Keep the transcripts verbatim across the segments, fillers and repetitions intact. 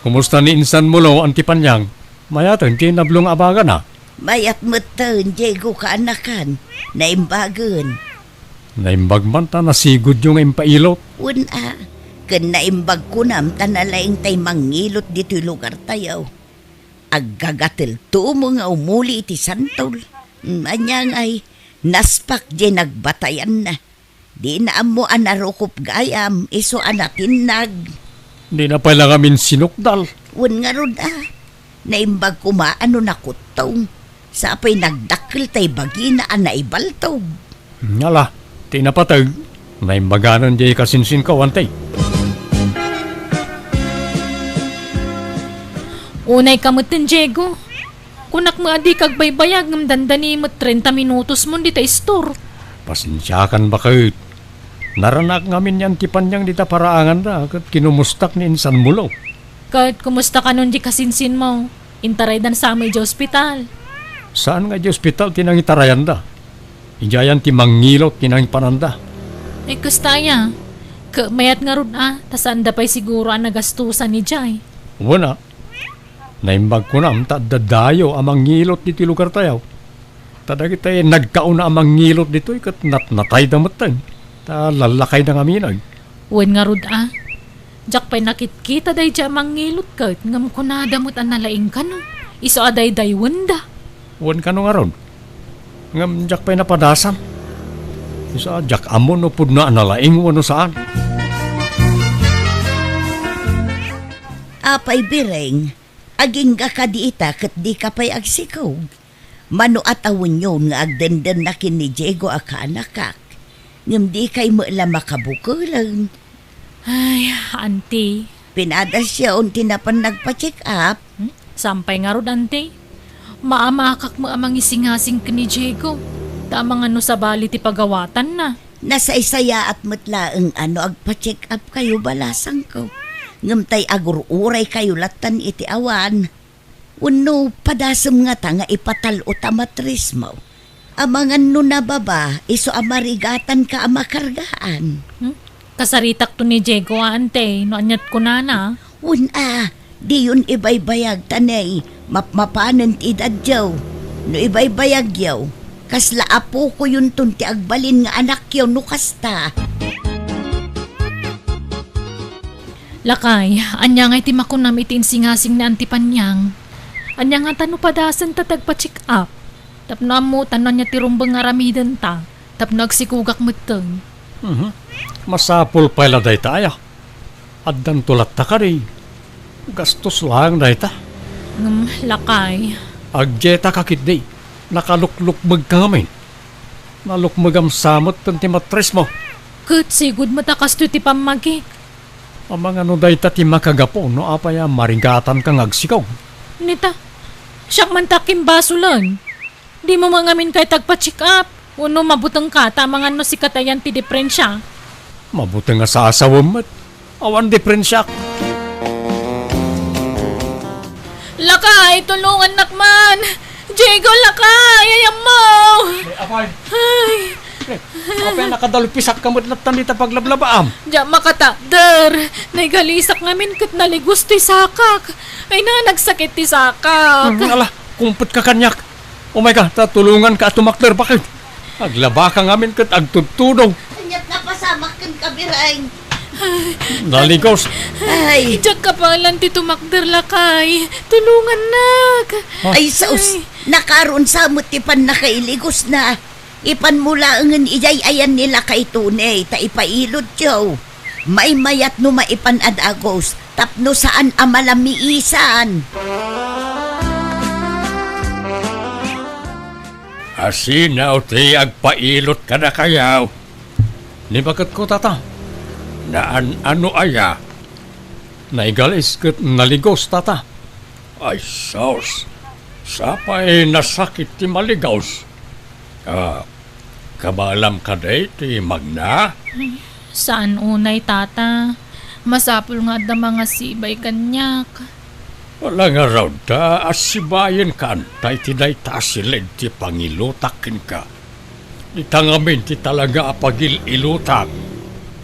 Kumusta ni insan Mulo, Anti Panyang? Mayaten ti nablo nga abagana? Mayat metten, Diego, kaanakan. Naimbagen. Naimbag man ta nasigudyo nga impailot. Wen a, ken naimbag kunam ta nalaing tay mangilot ditoy lugartayo. Aggagatelto mo nga umuli iti santol. Mm, ania ngay, naspak diay nagbatayanna. Dina ammo a narukop gayam, isu a natinnag. Dina pay la ngamin sinukdal. Wen ngarud a, naimbag koma a no nakuttong. Sapay nagdakkel tay bagina a naibaltog. Ala, ti napateg, naimbaganan diay kasinsinko, Anti. Unay ka metten, Diego. Kunak met a dika agbaybayag ngem dandani met trenta minutos mon dita istor. Pasensiakan, baket. Naranak ngamin ni Anti Panyang dita paraanganda ket kinumustak ni insan Mulo. Ket kumusta kanon di kasinsinmo? Intaraydan sa met idiay ospital. Saan nga idiay ospital ti nangitarayanda? Idiayan ti mangilot ti nangipananda. Ay, kasta aya. Ket mayat ngarud a, ta saanda pay siguro a nagastosan idiay. Wen a, naimbag kunam ta adda dayo a mangilot ditoy lugartayo. Ta dagiti nagkauna a mangilot ditoy ket natnatayda metten, ta lallakayda ngamin. Wen ngarud a, diak pay nakitkita daydiay a mangilot ket ngem kunada met a nalaing kano, isu a daydayawenda. Wen kano ngarud? Ngem diak pay napadasan. Isu a diak ammo no pudno a nalaing wenno saan. Apay, Bireng, agingga kadi ita ket dika pay agsikog? Mano a tawenyon nga agdendenna ken ni Diego a kaanakak, ngem dikay met la makabukelen. Ay, Anti. Pinadasyon ti napan nagpa-check up? Hmm? Saan pay ngarud, Anti. Maamakak met a mangisingasing ken ni Diego. Ta amangan no sabali ti pagawatanna. Nasaysayaat met laeng a no agpa-check up kayo, balasangko. Ngem tay agur-uray kayo lattan iti awan. Wenno padasem ngata nga ipatal-o ta matrismo? Amangan no nababa, isu a marigatanka a makargaan. Hmm? Kasaritakto ni Diego a, Anti, no aniat kunana. Wen a, diyon ibaybayag ta nay, mapmapanen ti edadyo. No ibaybayagyo, kasla apokoyonton ti agbalin nga anakyo no kasta. Lakay, ania ngay ti makunam iti insingasing ni Anti Panyang? Ania ngata no padasenta ti agpa-check up? Tapno ammotan no ania ti rumbeng nga aramidenta, tapno agsikogak metten. Mhm. Masapul pay la dayta aya. Addanto latta kadi. Gastos laeng dayta. Ngem, lakay. Agdieta ka ketdi. Nakaluklukmegka ngamin. Nalukmegam sa metten ti matrismo. Ket sigud met a kastoy ti pammagik. Amangan no dayta ti makagapu no apay a marigatanka nga agsikog. Nita, siak man ti akimbasolen. Dimo met ngamin kayat agpa-check up. Wenno mabutengka ta amangan no sika ti ayan ti diprensia. Mabuteng a saasawem met. Awan diprensiak. Lakay, tulongannak man! Diego, lakay! Ay, ammo! Ay, apay! Ay! Eh, apay, nakadalpisak ka met lattan dita paglablabaam? Diak makatakder. Naigalisak ngamin ket naligos ti sakak. Ay na, nagsakit ti sakak. Hmm, ala, kumpet ka kaniak. Umay ka, ta tulongan ka a tumakder, baket. Aglaba ka ngamin ket agtudtudong. Kaniat napasamak ken kabireng. Naligos. Ay. Diak kapalan ti tumakder, lakay. Tulongannak. Ha? Ay, sus. Ay. Nakaron sa met ti pannakailigosna. Ipan mo laengen idiay ayan ni lakay Tony, ta ipailotyo. Maymayat no maipan a dagos, tapno saan a malamiisan. Asino ti agpailot kadakayo? Ni baketko, tata. Naan-ano aya? Naigalis ket naligos, tata. Ay, sus! Sapay nasakit ti maligos. Ah, kabaelam kadi ti magna? Saan unay, tata. Masapul nga adda mangasibay kaniak. Wala ngarud ta asibayen ka anta iti dayta a siled ti pangilutak kenka. Dita ngamin ti talaga a pagil-ilutak.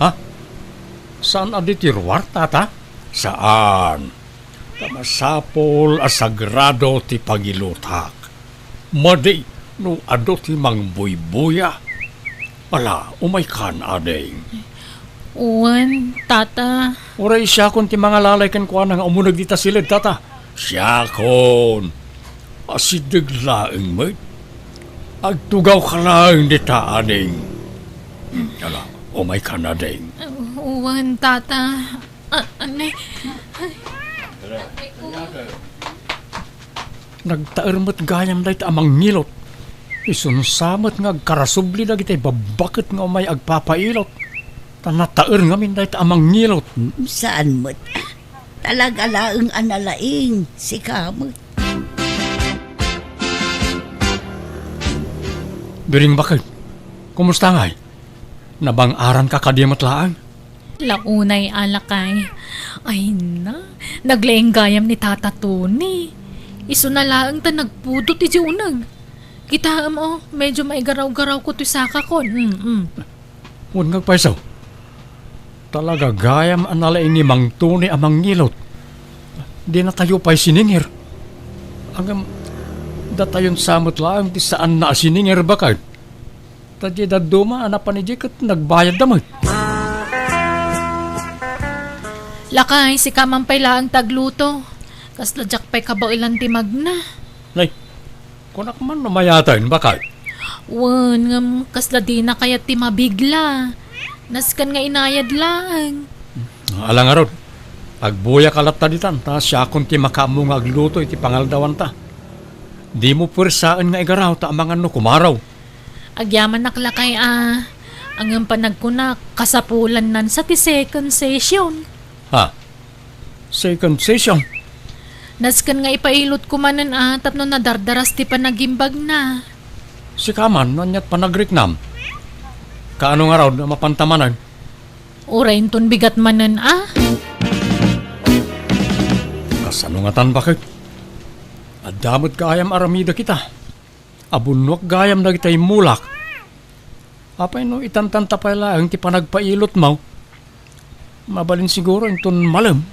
Ha? Saan a di ti ruar, tata? Saan. Ta masapul a sagrado ti pagilutak. Madi no adu ti mangbuybuya. Ala, umaykan, ading. Wen, tata. Uray siakon ti mangalalay kenkuana nga umuneg dita siled, tata. Siakon. Asideg laeng met. Agtugawka laeng dita, ading. Ala, umaykan, ading. Wen, tata. Ah, ane? Nagtaer met gayam dayta a mangngilot. Isun sa met nga agkarasubli dagiti babbaket nga umay agpapailot. Ta nataer ngamin dayta a mangngilot. Saan met? Talaga laeng a nalaing, sika met. Biring baket, kumusta ngay? Nabang-aranka kadi met laeng? La unay a, lakay. Ay na, naglaing gayam ni Tata Tony. Isuna laeng ta nagpudot iti uneg. Kitaem, o, medyo maigaraw-garawko toy sakakon. Mm, mm. Wen nga agpayso. Talaga gayam a nalaing ni Mang Tony a mangngilot. Dinatayo pay siningir. Ngem, datayon sa met laeng ti saanna a siningir, baket. Ta diay dadduma a napan idiay ket nagbayadda met. Lakay, sika man pay laeng ti agluto. Kasla diak pay kabaelan ti magna. Nay, kunak man no mayaten, baket. Wen, ngem kasla dina kayat ti mabigla. Nasken nga inayad laeng. Ala ngarud, agbuyaka latta ditan, ta siakon ti makaammo nga agluto iti pangaldawanta. Dimo puersaen nga igaraw ta amangan no kumaraw. Agyamanak, lakay, a. Ngem panagkunak, kasapulannan sa ti second session. Ha? Second session? Nasken nga ipailotko manen a tapno nadardaras ti panagimbagna. Sika man, no aniat panagriknam? Kaano ngarud a mapanta manen? Uray inton bigat manen a? Kasano ngatan, baket? Adda met gayam aramidek ita. Abunnuak gayam dagiti immulak. Apay no itantanta pay laeng ti panagpailotmo? Mabalin siguro inton malem.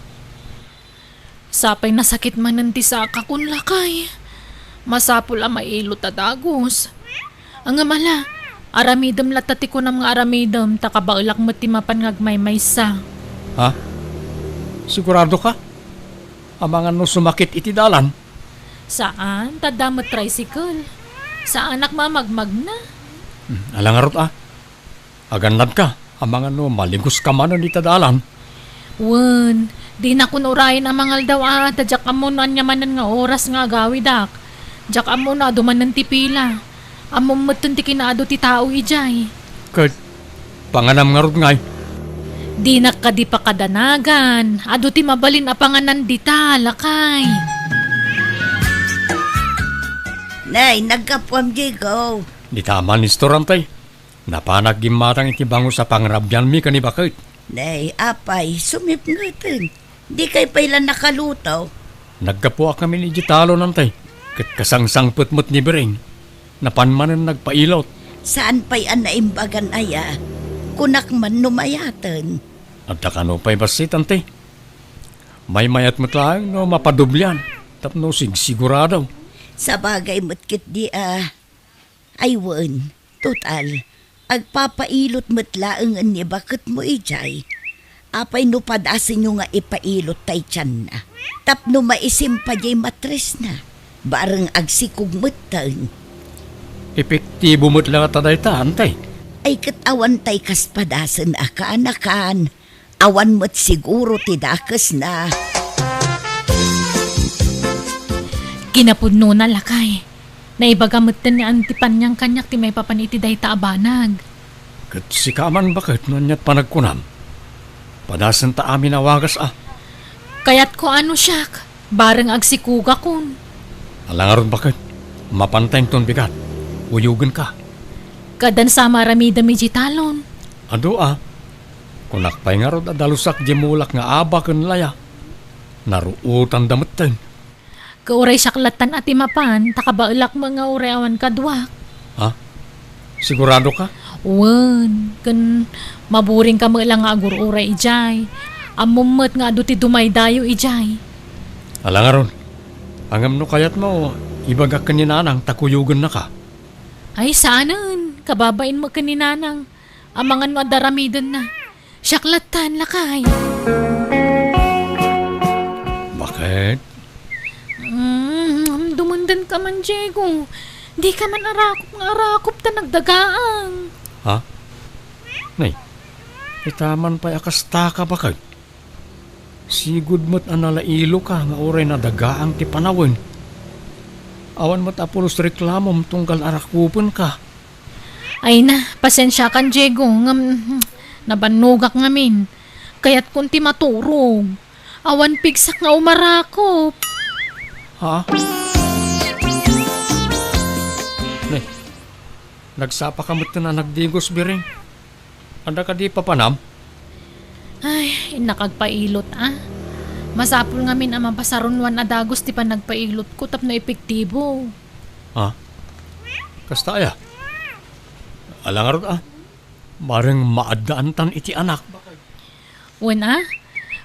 Sapay nasakit manen ti sakakon, lakay. Masapul a mailot a dagus. Ngem ala, aramidem latta ti kunam nga aramidem, ta kabaelak met ti mapan nga agmaymaysa. Ha? Sigurado ka? Amangan no sumakit iti dalan? Saan, ta adda met tricycle. Saanak mamagmagna. Hmm, ala ngarud a. Agannadka, amangan no maligoska manen ita dalan. Wen, dinakon urayen a mangaldaw a, ta diak ammo no ania manen nga oras nga agawidak. Diak ammo no adu manen ti pila. Ammom metten ti kinaadu ti tao idiay. Ket, panganam ngarud ngay? Dinak kadi pakadanagan. Adu ti mabalin a panganan dita, lakay. Nay, naggapuam, Diego. Dita man, istorantay. Napanak gimmatang iti bangus a pangrabianmi ken ni baket. Nay, apay, sumipngeten. Dikay pay la nakaluto? Naggapuak ngamin idiay talon, antay, ket kasangsangpet met ni Biring. Napan manen nagpailot. Saan pay a naimbagan aya? Kunak man no mayaten. Adda kano pay bassit, antay? Maymayat met laeng no mapadublian, tapno sigsigurado. Sabagay met ketdi a. Ay wen, total, agpapailot met laengen ni baketmo idiay. Apay no padasenyo nga ipailot tay tianna tapno maisimpa diay matresna, bareng agsikog metten? Epektibo met la ngata dayta, antay? Ay ket awan tay kas padasen a kaanakan. Awan met siguro ti dakesna. Kinapudnona, lakay. Naibaga metten ni Auntie Panyang kaniak ti maipapan iti dayta a banag. Ket sika man baket no aniat panagkunam? Padasenta amin a wagas a. Kayatko a no siak, bareng agsikogakon. Ala ngarud baket, mapanta inton bigat. Uyogenka. Kadan sa maaramidem idiay talon. Adu a. Kunak pay ngarud a dalusak diay mulak nga aba ken laya. Naruotanda metten. Ket uray siak lattan a ti mapan, ta kabaelak met nga uray awan kaduak. Ha? Sigurado ka? Wen, ken maburingka met la nga agur-uray idiay. Ammom met nga adu ti dumaydayo idiay. Ala ngarud, ngem no kayatmo, ibagak ken ni Nanang ta kuyogennaka. Ay, saanen. Kababain met ken ni Nanang. Amangan no adda aramidenna. Siak lattan, lakay. Baket? Mm, dumendenka man, Diego. Dika man arakop nga arakop ta nagdagaang. Ha? Nay, ita man pay a kastaka, baket. Sigud met a nalailoka nga uray nadagaang ti panawen. Awan met a pulos reklamom tunggal arakopenka. Ay na, pasensiakan, Diego, ngem, hmm, nabannogak ngamin. Kayatkon ti maturog. Awan pigsak nga umarakop. Ha? Ne, nagsapaka metten a nagdigos, Biring. Adda kadi papanam? Ay, innak agpailot, a. Masapul ngamin a mapasarunoan a dagus ti panagpailotko tapno epektibo. Ha? Kasta aya? Ala ngarud, a. Bareng maaddaantan iti anak. Wen, a.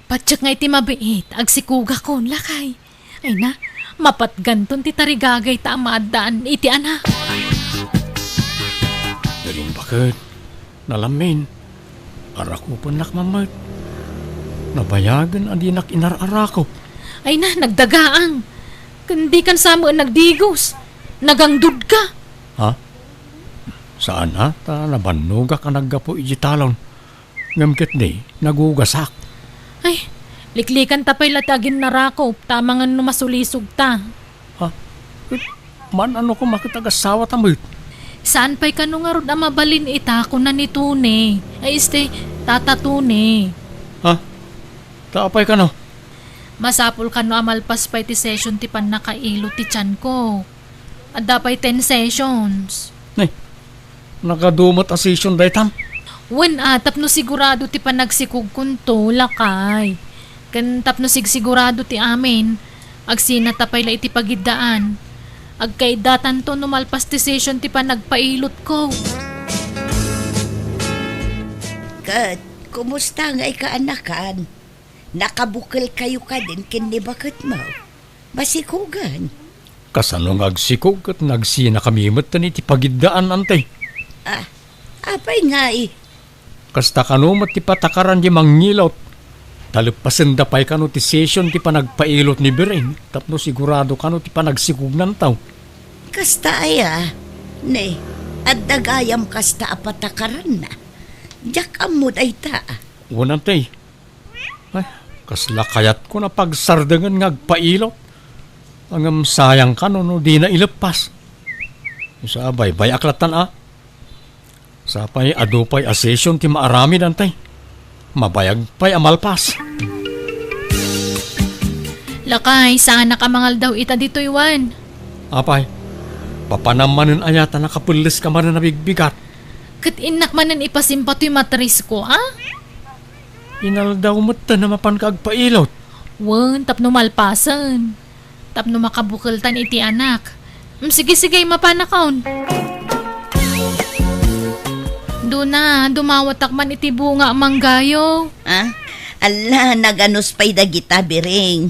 Patiek nga iti mabiit, agsikugakon, lakay. Ay na, mapatganton ti tarigagayta a maaddaan iti anak. Galing baket. Nalamin. Arakopennak man met. Nabayagen a dinak inar-arakop. Ay na, nagdagaang. Ken dikan sa met nagdigos. Nagangdudka. Ha? Saan a, ta nabannogak a naggapu iti talon. Ngem ketdi, nagugasak. Ay, liklikanta pay la ti aginnarakop, ta amangan no masulisogta. Ha? Ket, man-ano koma ket agasawata met? Saan pay kano ngarud a mabalin ita, kuna ni Tony. Ay, este, Tata Tony. Ha? Ta apay kano? Masapul kano a malpas pay ti session ti pannakailot ti tianko. Adda pay ten sessions. Nay, nagadu met a session daytan? Wen, a, tapno sigurado ti panagsikogkonto, lakay. Ken tapno sigsigurado ti amin, agsinata pay la iti pagiddaan. Agkaiddatanto no malpas ti session ti panagpailotko. Ket, kumusta ngay kaanakan? Nakabukelkayo kadin ken ni baketmo? Masikogen. Kasano nga agsikog ket nagsinakami metten iti pagiddaan, Ante? Ah, apay ngay? Kasta kano met ti patakaran ti mangilot. Taleppasenda pay kano ti session ti panagpailot ni Biring tapno sigurado kano ti panagsikognanto. Kasta aya? Ne, adda gayam kasta a patakaranna. Diak ammo dayta. Wen, Ante. Ay, kasla kayatko a pagsardengen nga agpailot. Ngem sayang kano no dina ileppas. Sa baybay-ak lattan a. Sapay adu pay a session ti maaramid, Ante. Mabayag pay a malpas. Lakay, saanak a mangaldaw ita ditoy, Juan. Apay, papanam manen aya ta nakapelleska manen a bigbigat? Ket innak manen ipasimpa toy matrisko, a? Inaldaw metten a mapanka agpailot. Wen, tapno malpasen. Tapno makabukeltan iti anak. Mm, sige, sige, mapanakon. Duna, dumawatak man iti bunga a manggayo. Ha? Alla, naganus pay dagita, Biring.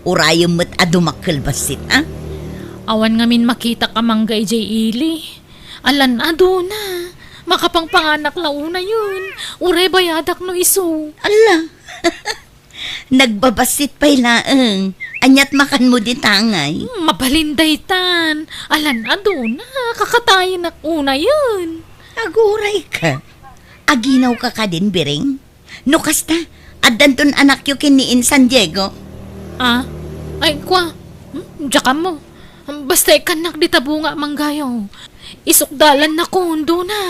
Urayem met a dumakkel bassit, a? Awan ngamin makitak a mangga idiay ili. Alan a, Duna. Makapangpanganak la unayen. Uray bayadak no isu. Alla. Nagbabassit pay laeng. Aniat makanmo dita ngay? Hmm, mabalin daytan. Alan a, Duna. Kakatayenak unayen. Agurayka. Aginawka kadin, Biring? No kasta, addanton anakyo ken ni Insan Diego. Ah? Ay, kua. Hmm, diak ammo. Basta ikkannak dita bunga a manggayo. Isukdalan na kundo na.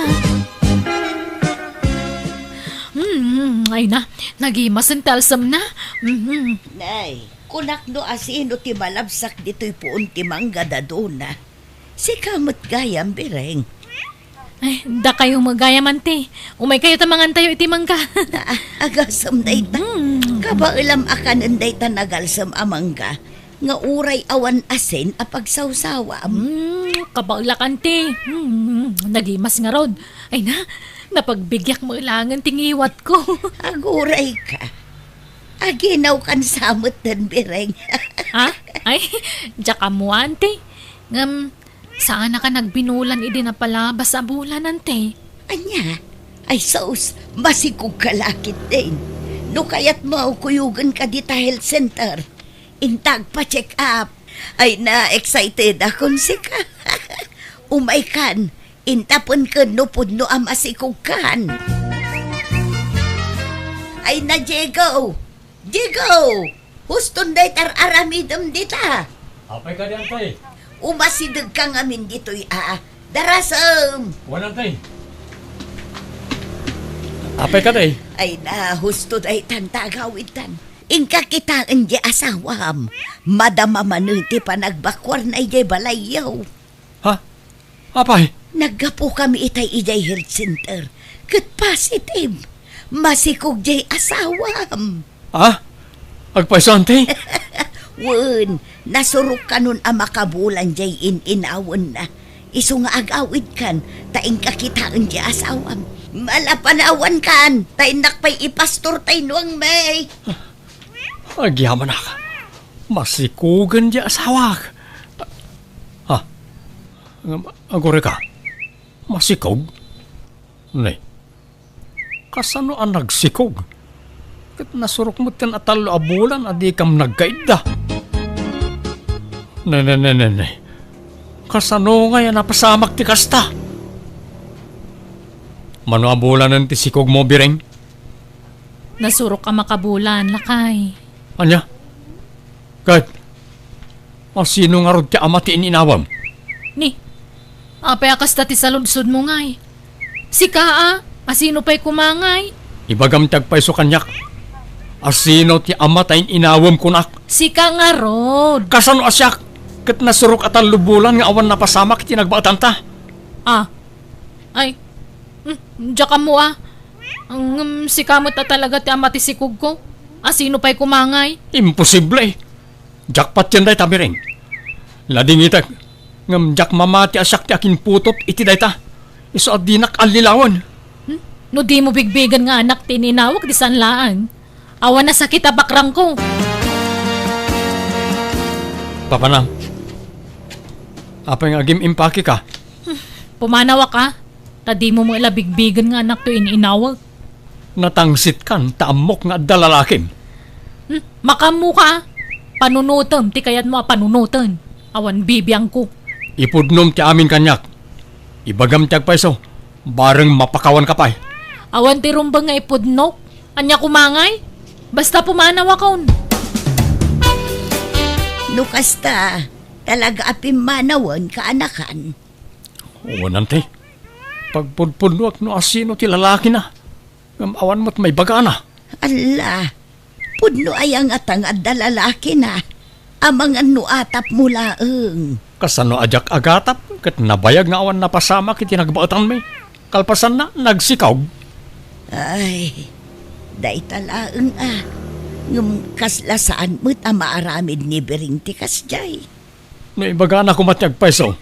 Hmm, ay na. Nagimasen ti alsem na. Mhm. Nay, kunak no asino ti malabsak ditoy puon ti mangga, Duna. Sika met gayam, Biring. Ay, dakayo met gayam, Ante. Umaykayo ta mangantayo iti mangga. Ah, agasem dayta. Mm. Kabaelam a kanen dayta nagalsem a mangga nga uray awan asin a pagsawsawam. Mm, kabaelak, Ante. Mm. Nagimas ngarud. Ay na, napagbigbigak met laengen ti ngiwatko. Aguray ka. Aginawkan sa met den, Bireng. Ha? Ay, diak ammo, Auntie. Ngem, saanaka nagbinulan idi napalabas a bulan, Auntie. Ania? Ay sus, masikog ka la ketdin. No kayatmo, kuyogenka dita health center. Inta agpa-check up. Ay na, excited akon sika. Umaykan, inta pengken no pudno a masikogkan. Ay na, Diego! Diego! Huston dayta ar-aramidem dita. Apay kadi, Auntie? Umasidegka ngamin ditoy a. Darasem! Wen, Auntie. Apay kadi? Ay na, husto daytan ta agawidtan. Inka kitaen diay asawam. Madama manen ti panagbakuarna idiay balayyo. Ha? Apay? Naggapukami itay idiay health center. Ket positive. Masikog diay asawam. Ha? Agpayso, Auntie? Wen, nasurok kanon a makabulan diay in-inawenna. Isu nga agawidkan, ta inka kitaen diay asawam. Malapanawankan, ta innak pay ipastor tay nuangmi. Agyamanak. Masikogen diay asawak. Ha? Ngem, aguray ka. Masikog? Ne. Kasano a nagsikog? Ket nasurok met ken a tallo a bulan a dikam nagkaidda. Ne, ne, ne, ne, ne. Kasano ngay a napasamak ti kasta? Mano a bulanen ti sikogmo, Bireng? Nasurok a makabulan, lakay. Ania? Ket, asino ngarud ti ama ti in-inawem? Ni, apay a kasta ti saludsodmo ngay? Sika a, asino pay koma ngay? Ibagam ti agpayso kaniak. Asino ti ama ta in-inawem kunak? Sika ngarud. Kasano a siak? Ket nasurok a tallo bulan nga awan napasamak iti nagbaetanta. Ah. Ay. Hmm, diak ammo a. Ngem sika met a talaga ti ama ti sikogko. Asino pay koma ngay? Imposible. Diak patien dayta, Bireng. Ladingitek, ngem diak mamati a siak ti akinputot iti dayta. Isu a dinak allilawen. Hmm? No dimo bigbigen nga anak ti in-inawek, di saan laeng. Awan a sakit a bakrangko. Papanam, apay nga agim-impakeka? Hmm, pumanawak a. Ta dimo met la bigbigen nga anakto in-inawek. Natangsitkan ta ammok nga adda lalakim. Hmm, makaammoka a. Panunotem ti kayatmo a panunoten. Awan bibiangko. Ipudnom ti amin kaniak. Ibagam ti agpayso, bareng mapakawanka pay. Awan ti rumbeng nga ipudnok. Ania koma ngay? Basta pumanawakon. No kasta, talaga a pimmanawen, kaanakan. Wen, Auntie. Pagpudpudnoak no asino ti lalakina. Ngem awan met maibagana. Alla, pudno aya ngata nga adda lalakina? Amangan no atapmo laeng. Kasano a diak agatap ket nabayag nga awan napasamak iti nagbaetanmi? Kalpasanna, nagsikog. Ay, dayta laeng a. Ngem kasla saan met a maaramid ni Biring ti kasdiay. No ibagana koma ti agpayso,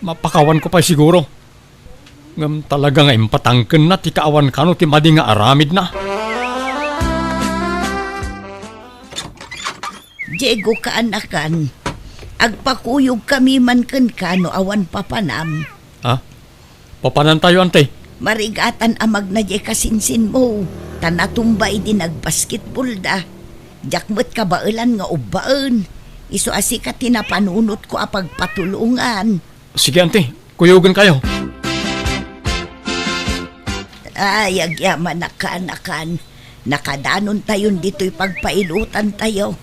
mapakawanko pay siguro. Ngem talaga nga impatangkenna ti kaawan kano ti madi nga aramidna. Diego, kaanakan, agpakuyogkami man kenka no awan papanam. Ha? Papanantayo, Auntie. Marigatan a magna diay kasinsinmo, ta natumba idi nagbasketballda. Diak met kabaelan nga ubbaen. Isu a sika ti napanunotko a pagpatulongan. Sige, Auntie. Kuyogenkayo. Ay, agyamanak, kaanakan. Nakadanontayon ditoy pagpailotantayo.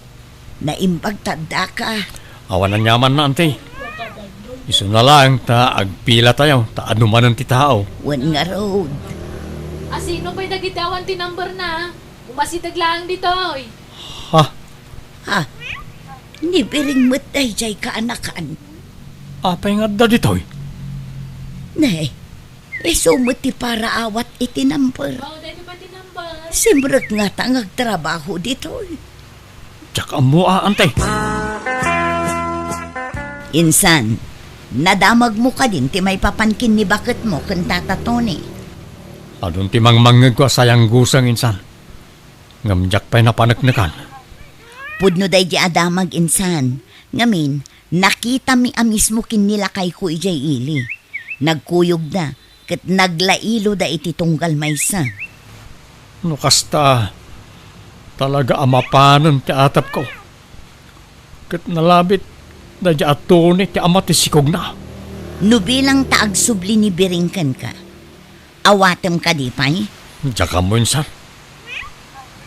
Naimbag ta addaka. Awan aniamanna, Auntie. Isuna laeng ta agpilatayo, ta adu manen ti tao. Wen ngarud. Asino pay dagiti awan ti numberna? Umasideg laeng ditoy. Ha? Ha? Ni Biring met daydiay, kaanakan. Apay nga adda ditoy? Ne, isu met ti paraawat iti number. Mao daytoy pay ti number. Simrek ngata nga agtrabaho ditoy. Diak ammo a, Auntie. Insan, Nadamagmo kadin ti maipapan ken ni baketmo ken Tata Tony? Adun ti mangmangngegko a sayangguseng, insan. Ngem diak pay napaneknekan. Pudno daydi a damag, insan. Ngamin, nakitami a mismo ken ni lakayko idiay ili. Nagkuyogda, ket naglailoda iti tunggal maysa. No kasta, talaga a mapanen ti atepko. Ket nalabit daydi a Tony ti ama ti sikogna. No bilang ta agsubli ni Biring kenka, awatem kadi pay? Diak ammo, insan.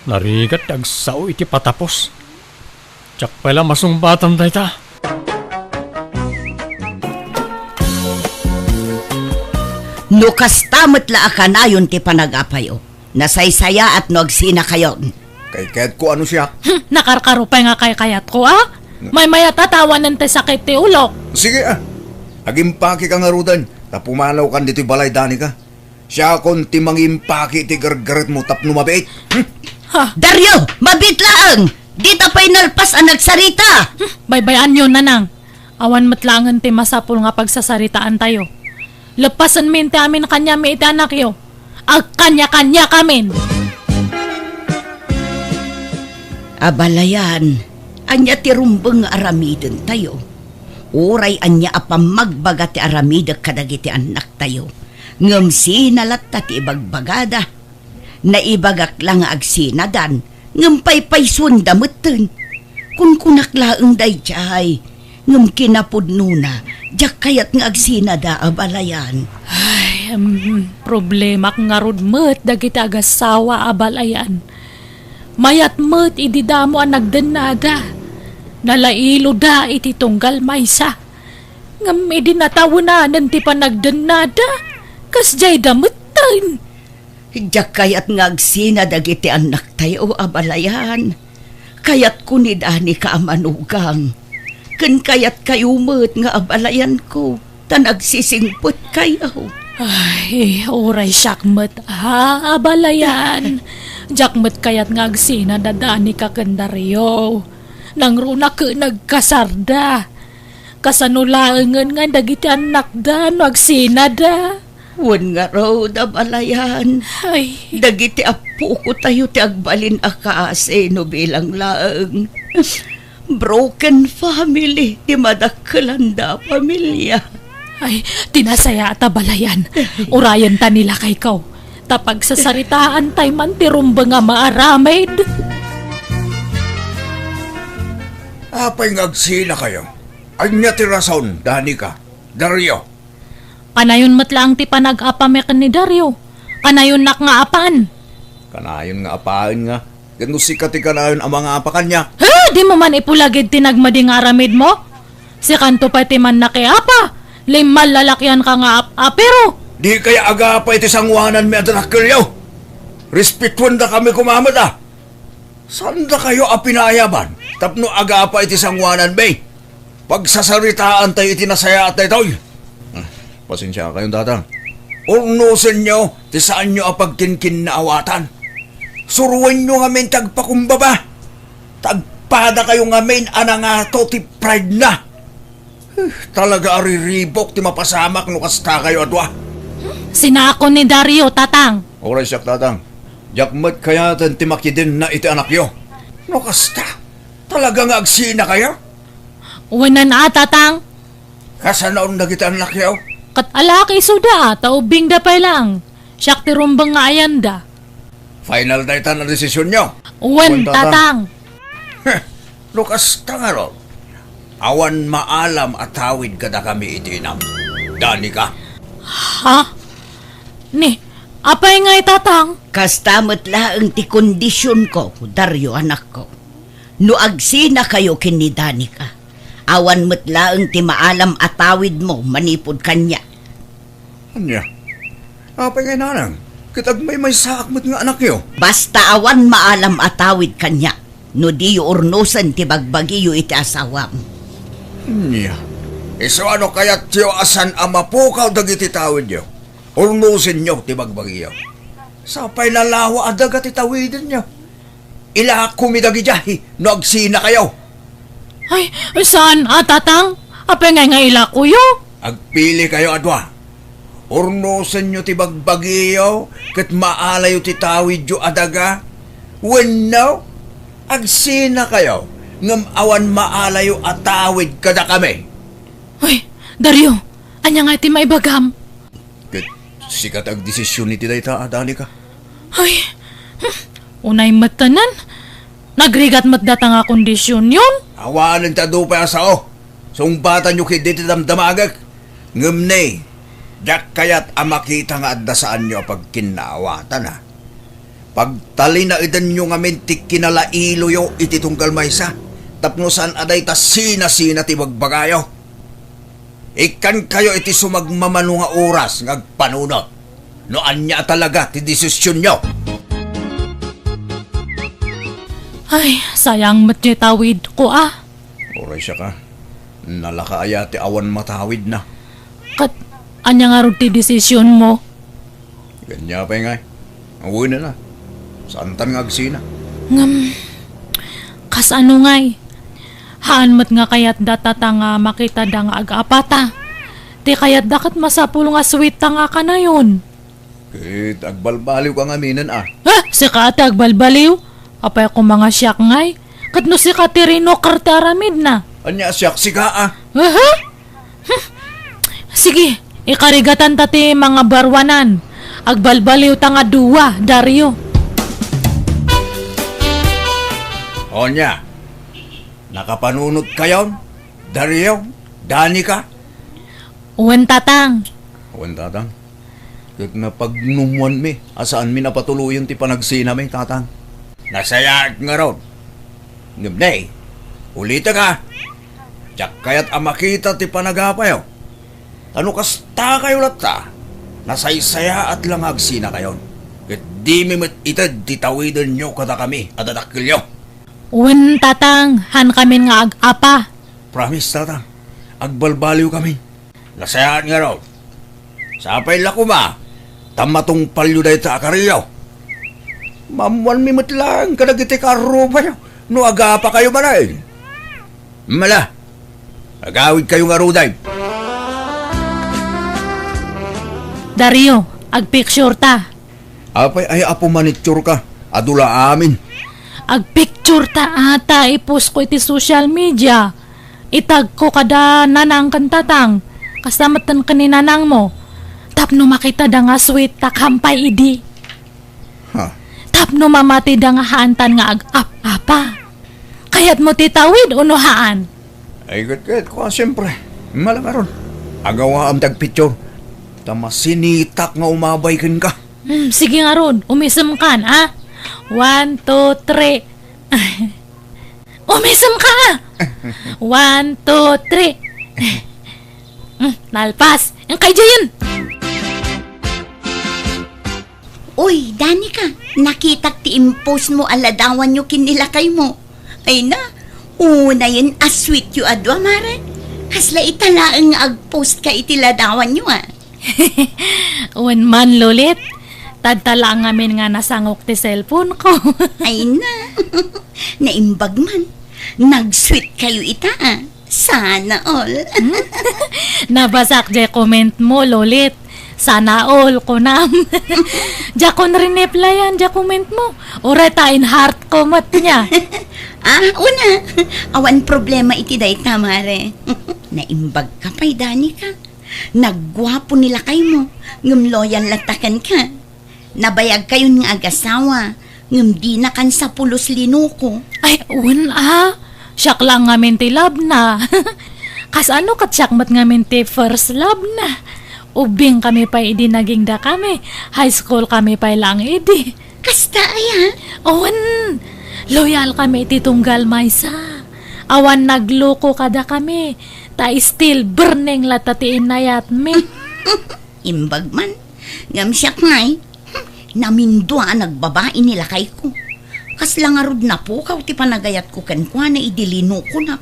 Narigat ti agsao iti patapos. Diak pay la masungbatan dayta. No kasta met la a kanayon ti panag-apayo, nasaysayaat no agsinakayon. Kaykayatko a no siak. Hmm, nakarkaro pay nga kaykayatko, a? Maymayat a tawanen ti sakit ti ulok. Sige, a. Agimpakika ngaruden, ta pumanawkan ditoy balay, Danica. Siakon ti mangimpaki iti gargaretmo tapno mabiit. Hmm? Ha? Dario, mabiit laeng! Dita pay nalpas a nagsarita! Hmm, baybay-anyo, nanang. Awan met laengen ti masapul nga pagsasaritaantayo. Leppasenmi ti amin kaniami iti anakyo. Agkaniakaniakamin! Abalayan, ania ti rumbeng nga aramidentayo? Uray ania a pammagbaga ti aramidek kadagiti annaktayo, ngem sina latta ti ibagbagada? Naibagak la nga agsinadan, ngem paypaysuenda metten. Kunkunak laeng daydiay, ngem kinapudnona, diak kayat nga agsinada, abalayan. Ay, em, problemak ngarud met dagiti agassawa, abalayan. Mayat met idi damo a nagdennada. Nalailoda iti tunggal maysa. Ngem idi natawenanen ti panagdennada, kasdiayda metten. Diak kayat nga agsina dagiti annaktayo, abalayan. Kayatko ni Danica a manugang. Ken kayatkayo met nga abalayanko, ta nagsisingpetkayo. Ay, uray siak met, a, abalayan. Diak met kayat nga agsina da Danica ken Dario. Nangruna ket nagkasarda. Kasano laengen nga dagiti annakda no agsinada? Wen ngarud, abalayan. Ay. Dagiti appokotayo ti agbalin a kaasi no bilang laeng. Broken family ti madakkelanda a pamilia. Ay, ti nasayaat, abalayan. Urayenta ni lakayko. Ta pagsasaritaantay man ti rumbeng a maaramid. Apay nga agsinakayo? Ania ti rason, Danica? Dario? Kanayon met laeng ti panag-apami ken ni Dario. Kanayonnak nga apan. Kanayon nga apaen nga, ket no sika ti kanayon a mangapa kaniak. Ha? Dimo man ipulagid ti nagmadi nga aramidmo? Sikanto pay ti mannakiapa. Limmalalakianka nga ap-apiro. Dikay agapa iti sangoananmi a dakkelyo. Respetuendakami koma met a. Saandakayo a pinaayaban tapno agapa iti sangoananmi? Pagsasaritaantayo iti nasayaat daytoy. Ah, pasensiakayon, Tatang. Urnosenyo ti saanyo a pagkinkinnaawatan. Suroenyo ngamin ti agpakumbaba. Ta agpadakayo ngamin a nangato ti pride na. Eh, talaga a riribuk ti mapasamak no kastakayo a dua. Sinako ni Dario, Tatang. Uray siak, Tatang. Diak met kayaten ti makidenna iti anakyo. No kasta, talaga nga agsinakayo? Wen a, Tatang. Kasanoon dagiti annakyo? Ket alak isuda, ta ubbingda pay laeng. Siak ti rumbeng nga ayanda. Final daytan a desisionyo? Wen, Wen, Tatang. Tatang. Heh, no kasta ngarud, awan maalam a tawid kadakami iti inam. Danica? Ha? Ni, apay ngay, Tatang? Kasta met laeng ti kondisionko, Dario, anakko. No agsinakayo ken ni Danica, awan met laeng ti maalam a tawidmo manipud kaniak. Ania? Apay ngay, Nanang? Ket agmaymaysaak met nga anakyo. Basta awan maalam a tawid kaniak, no diyo urnosen ti bagbagiyo iti asawam. Ania? Isu a no kayatyo a saan a mapukaw dagiti tawidyo, urnosenyo ti bagbagiyo. Sapay nalawa a daga ti tawidenyo. Ilakomi dagidiay no agsinakayo. Ay, saan a, Tatang? Apay ngay nga ilakoyo? Agpilikayo a dua. Urnosenyo ti bagbagiyo ket maalayo ti tawidyo a daga, wenno agsinakayo ngem awan maalayo a tawid kadakami. Uy, Dario, ania nga ti maibagam? Ket sika ti agdesisyon iti dayta, Danica. Ay, hmm, unay met tanan. Nagrigat met data nga kondisionyon. Awanen ti adu pay a sao. Sungbatanyo ketdi ti damdamagek. Ngem ne, diak kayat a makita nga adda saanyo a pagkinnaawatan, a. Pagtalinaedanyo ngamin ti kinalailoyo iti tunggal maysa, tapno saan a dayta sinasina ti bagbagayo. Ikkankayo iti sumagmamano nga oras nga agpanunot no ania a talaga ti desisionyo. Ay, sayang met ti tawidko, a. Uray siaka, nalaka aya ti awan matawidna. Ket ania ngarud ti desisionmo? Ania pay ngay? Awanen a. Saantan nga agsina. Ngem, kasano ngay? Haan met nga kayatda, Tatang, a makitada nga ag-apata. Ti kayatda ket masapul nga sweet ta nga kanayon. Ket agbalbaliwka ngaminen, a. Ah, sika ti agbalbaliw? Apay koma nga siak ngay? Ket no sika ti rinoker ti aramidna. Ania a siak, sika, a? Aha? Hmm. Sige, ikarigatanta ti mangabaruanan. Agbalbaliwta nga dua, Dario. O nia, nakapanunotkayon, Dario, Danica? Wen, Tatang. Wen, Tatang. Ket napagnumoanmi a saanmi a patuloyen ti panagsinami, Tatang. Nasayaat ngarud. Ngem ne, ulitek, a. Diak kayat a makita ti panagapayo. Ta no kastakayo latta, nasaysayaat la nga agsinakayon. Ket dimi met ited ti tawidenyo kadakami a dadakkelyo. Wen, Tatang, haankamin nga ag-apa. Promise, Tatang. Agbalbaliwkamin. Nasayaat ngarud. Sapay la koma ta matungpalyo dayta a kariyo. Maammoanmi met laeng kadagiti kaarrubayo no agapakayo manen. Mala, agawidkayo ngaruden. Dario, agpicture ta. Apay, ay, apo, manitsurka. Adu la amin. Agpicture ta ata, i-post ko iti social media. Itag ko kada nanang ken tatang. Kasta metten ken ni nanangmo. Tapno makitada nga sweet ta kampay idi. Ha? Tapno mamatida nga haantan nga ag-ap-apa. Kayatmo ti tawid, uno haan? Ay, ket, ket, kua, siyempre. Mala ngarud. Agawaam ti agpicture. Ta masinitak nga umabay kenka. Hmm, sige ngarud, umisemkan, a? One, two, three. Umisemka, a? One, two, three. Hmm, nalpas. Ang kay Jayan. Uy, Danica, nakitak ti impost mo a ladawanyo ken ni lakaymo. Ay na, unayen a sweet yo a dua, mare. Kasla ita laeng nga agpost ka iti ladawanyo, a. Wen man, Lolit. Tadta la ngamin nga nasangok ti cellphone ko. Ay na. Naimbag man. Nag-sweet kayo ita, a. Sana all. Hmm? Nabasak jay comment mo, Lolit. Sana all, kunam. Diakon rineplyan jay comment mo. Uray ta in-heart ko met nia. A, una. Awan problema iti dayta, mare. Naimbag ka pay, Danica. Nagguapo ni lakaymo, ngem loyal latta kenka. Nabayagkayon nga agasawa, ngem dinakan sa pulos linuko. Ay, wen, a. Siak la ngamin ti love na. Kasano ket siak met ngamin ti first love na? Ubbing kami pay idi naging dakami. High school kami pay laeng idi. Kasta aya? Wen, loyal kami iti tunggal maysa. Awan nagluko kadakami. Ta still burning latta ti inayatmi. Imbag man. Ngem siak ngay, namindua a nagbabai ni lakayko. Kasla ngarud napukaw ti panagayatko kenkuana idi linukonak.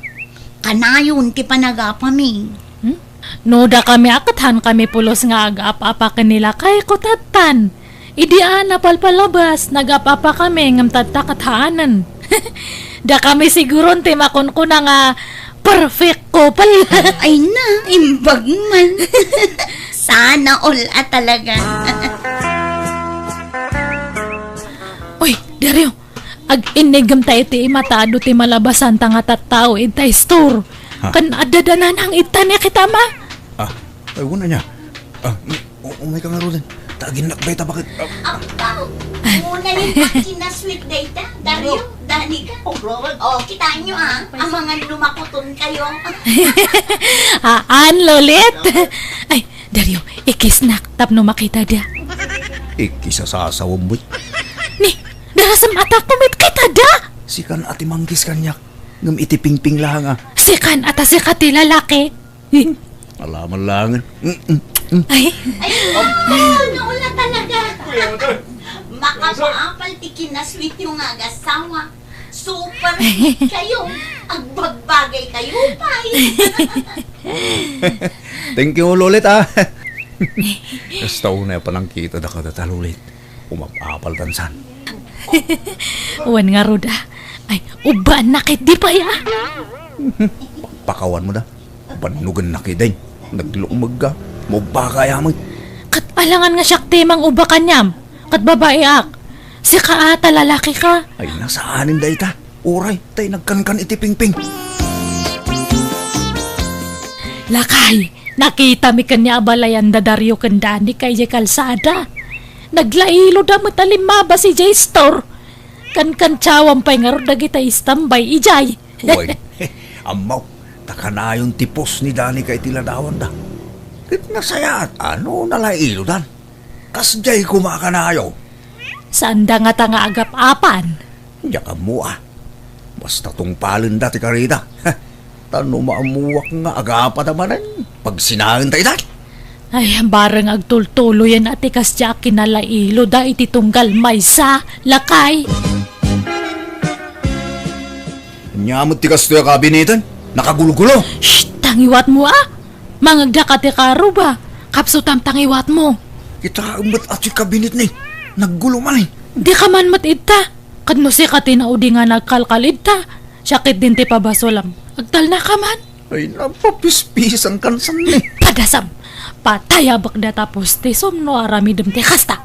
Kanayon ti panagapami. Hmm? No dakami a ket haankami pulos nga ag-ap-apa ken ni lakayko, tattan. Idi a napalpalabas, nag-ap-apa kami ngem tatta ket haanen. Dakami siguron ti makunkuna nga Perfect couple. Ay na, imbag man. Sana all a talaga. Uy, Dario, ag-innigem tayo ti imatado ti malabasanta nga tattao ita store. Ha? Kan adda da nanang ita ni kita ma? Ah, ay, wala niya. Ah, u-, umay ka nga, Roden. Taginnak ba ita bakit? Ah, Ampaw! Muna yung akin na sweet data. Dario, Danica. Oh, Roden. Oh, kitaan nyo, ah. Amangan lumakuton kayo. Haan, Lolit. Ay, Dario, ikisnak tapno makita da. Ikisasasawam mo. Ni, darasam ata kumit kita da. Sikan ati manggis kanyak. Ngem iti pingping lang, ah. Sikan ata sika ti lalaki. Alaman langen. Mm, mm, mm. Ay. Ay, naula talaga. Makapaapal ti kinasweet yung nga agasawa. Super sweet kayo. Agbagbagay kayo, pay. Thank you, Lolit, ah. Basta unay panangkita da kadata, Lolit. Umapapal tansan. Wan nga ruda. Ay, ubbaan na ket di pay, ah. Pakawan mo da. Bannugan na kay day. Naglumeg ka. Mubba ka yaman. Kat alangan nga siak ti mangubba kaniam. Kat babae ak. Sika ata lalaki ka. Ay, nasaanin da ita. Uray, tay nagkankan iti pingping. Lakay, nakita mi ken ni abalayan da Dario ken Dani kay jay kalsada. Naglailo da met a limmabas ijay store. Kankantiawam pay ngarud dagita istambay ijay. Wen, ammo, ta kanayon ti pos ni Dani kay ti ladawan da. Ket nasayaat a no nalailodan. Kasdiay koma a kanayo. Saan da ngata nga agap-apan? Diak ammo, ah. Basta tungpalen da ti karida. Ta no maammuak nga agapa da manen, pagsinaen ta ita. Ay, bareng agtultuloyen a ti kasdiay a kinalailo da iti tunggal maysa, lakay. Ania met ti kastoy a kabineten? Nakagulgulo. Shh! Tangiwat mo, ah! Mangagda ka ti karuba. Kapsutam tangiwat mo. Kita met a ti kabinet ni. Naggulo man, eh. Di ka man met idta. Ket no sika ti naudi nga nagkalkal idta, siak ketdin ti pabasolam. Agtalna ka man. Ay, napapispisan kansan ni. Padasam! Patayabek data postisom no aramidem ti kasta.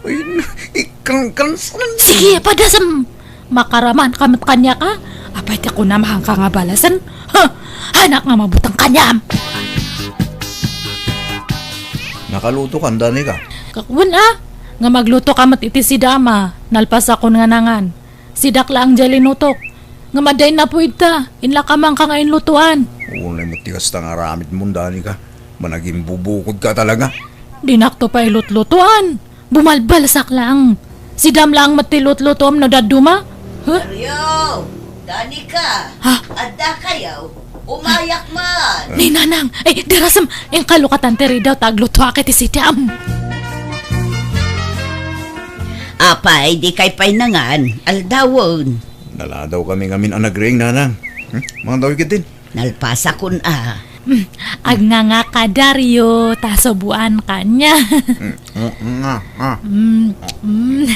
Ay, na, ikangkansan ni. Sige, padasam! Makaraman ka met kaniak, a? Apay ti kunam, haanka nga balasen? Ha? Haanak nga mabuteng kaniam! Nakaluto ka, Danica? Wen, a. Nga magluto ka met iti sidam a, nalpasakon nga nangan. Sidak laeng diay linutok. Ngem adda innapo idta, inlakamanka nga inlutoan. Unay met ti kasta nga aramidmo, Danica. Managimbubukodka talaga. Dinakto pay lutlutoan. Bumalbalsak laeng. Sidam laeng met ti lutlutoam no dadduma. Huh? Dario! Danica! Ha? Adda kayo? Umayak man! Ni Nanang! Ay, darasem! Inkalokatan ti ridaw ta aglutoak iti sidam. Apay, di kay pay nangan, aldawen. Naladaw kami ngamin a nagriing, Nanang. Hmm? Mangdaw ketdin. Nalpasakon a. Hmm, agnganga ka, Dario, ta suboan kaniak. Hmm, hmm, nga, ah. Hmm, hmm.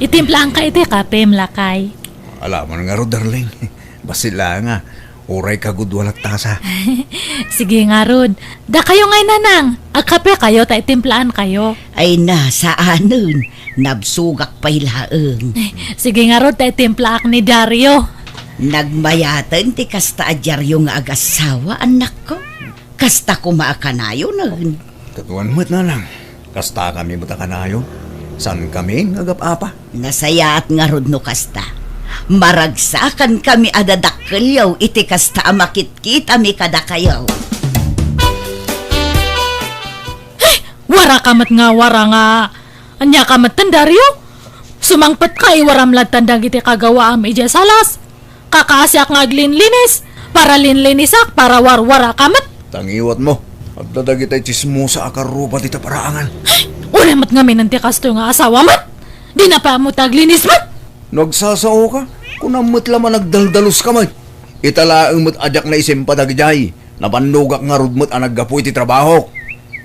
Itimplaanka iti kapem, lakay. Alaman ngarud, darling. Bassit laeng a. Uray kagudua lat tasa. Sige ngarud. Dakayo ngay, Nanang. Agkape kayo ta itimplaankayo. Ay na, saanen. Nabsogak pay laeng. Sige ngarud ta itimplaak ni Dario. Nagmayaten ti kasta a diario nga agassawa, annakko. Kasta koma a kanayonen. Kaduan met, Nanang. Kastakami met a kanayon. Saankami nga agap-apa. Nasayaat ngarud no kasta. Maragsakankami a dadakkelyo iti kasta a makitkitami kadakayo. Ay, waraka met nga wara nga. Ania ka met, Dario? Sumangpetka, iwaram lattan dagiti kagawaam idiay salas. Kakaasiak nga aglinlinis, para linlinisak, para warwaraka met. Tangiwat mo, adda dagiti tsismosa a karruba dita paraangan. Ay, uray met ngamin ti kastoy nga asawa met. Dina pay ammo ta aglinis met. No agsasaoka, kunam met la man agdaldalos ka met. Ita laeng met a diak naisimpa dagidiay, nabannogak ngarud met a naggapu iti trabahok.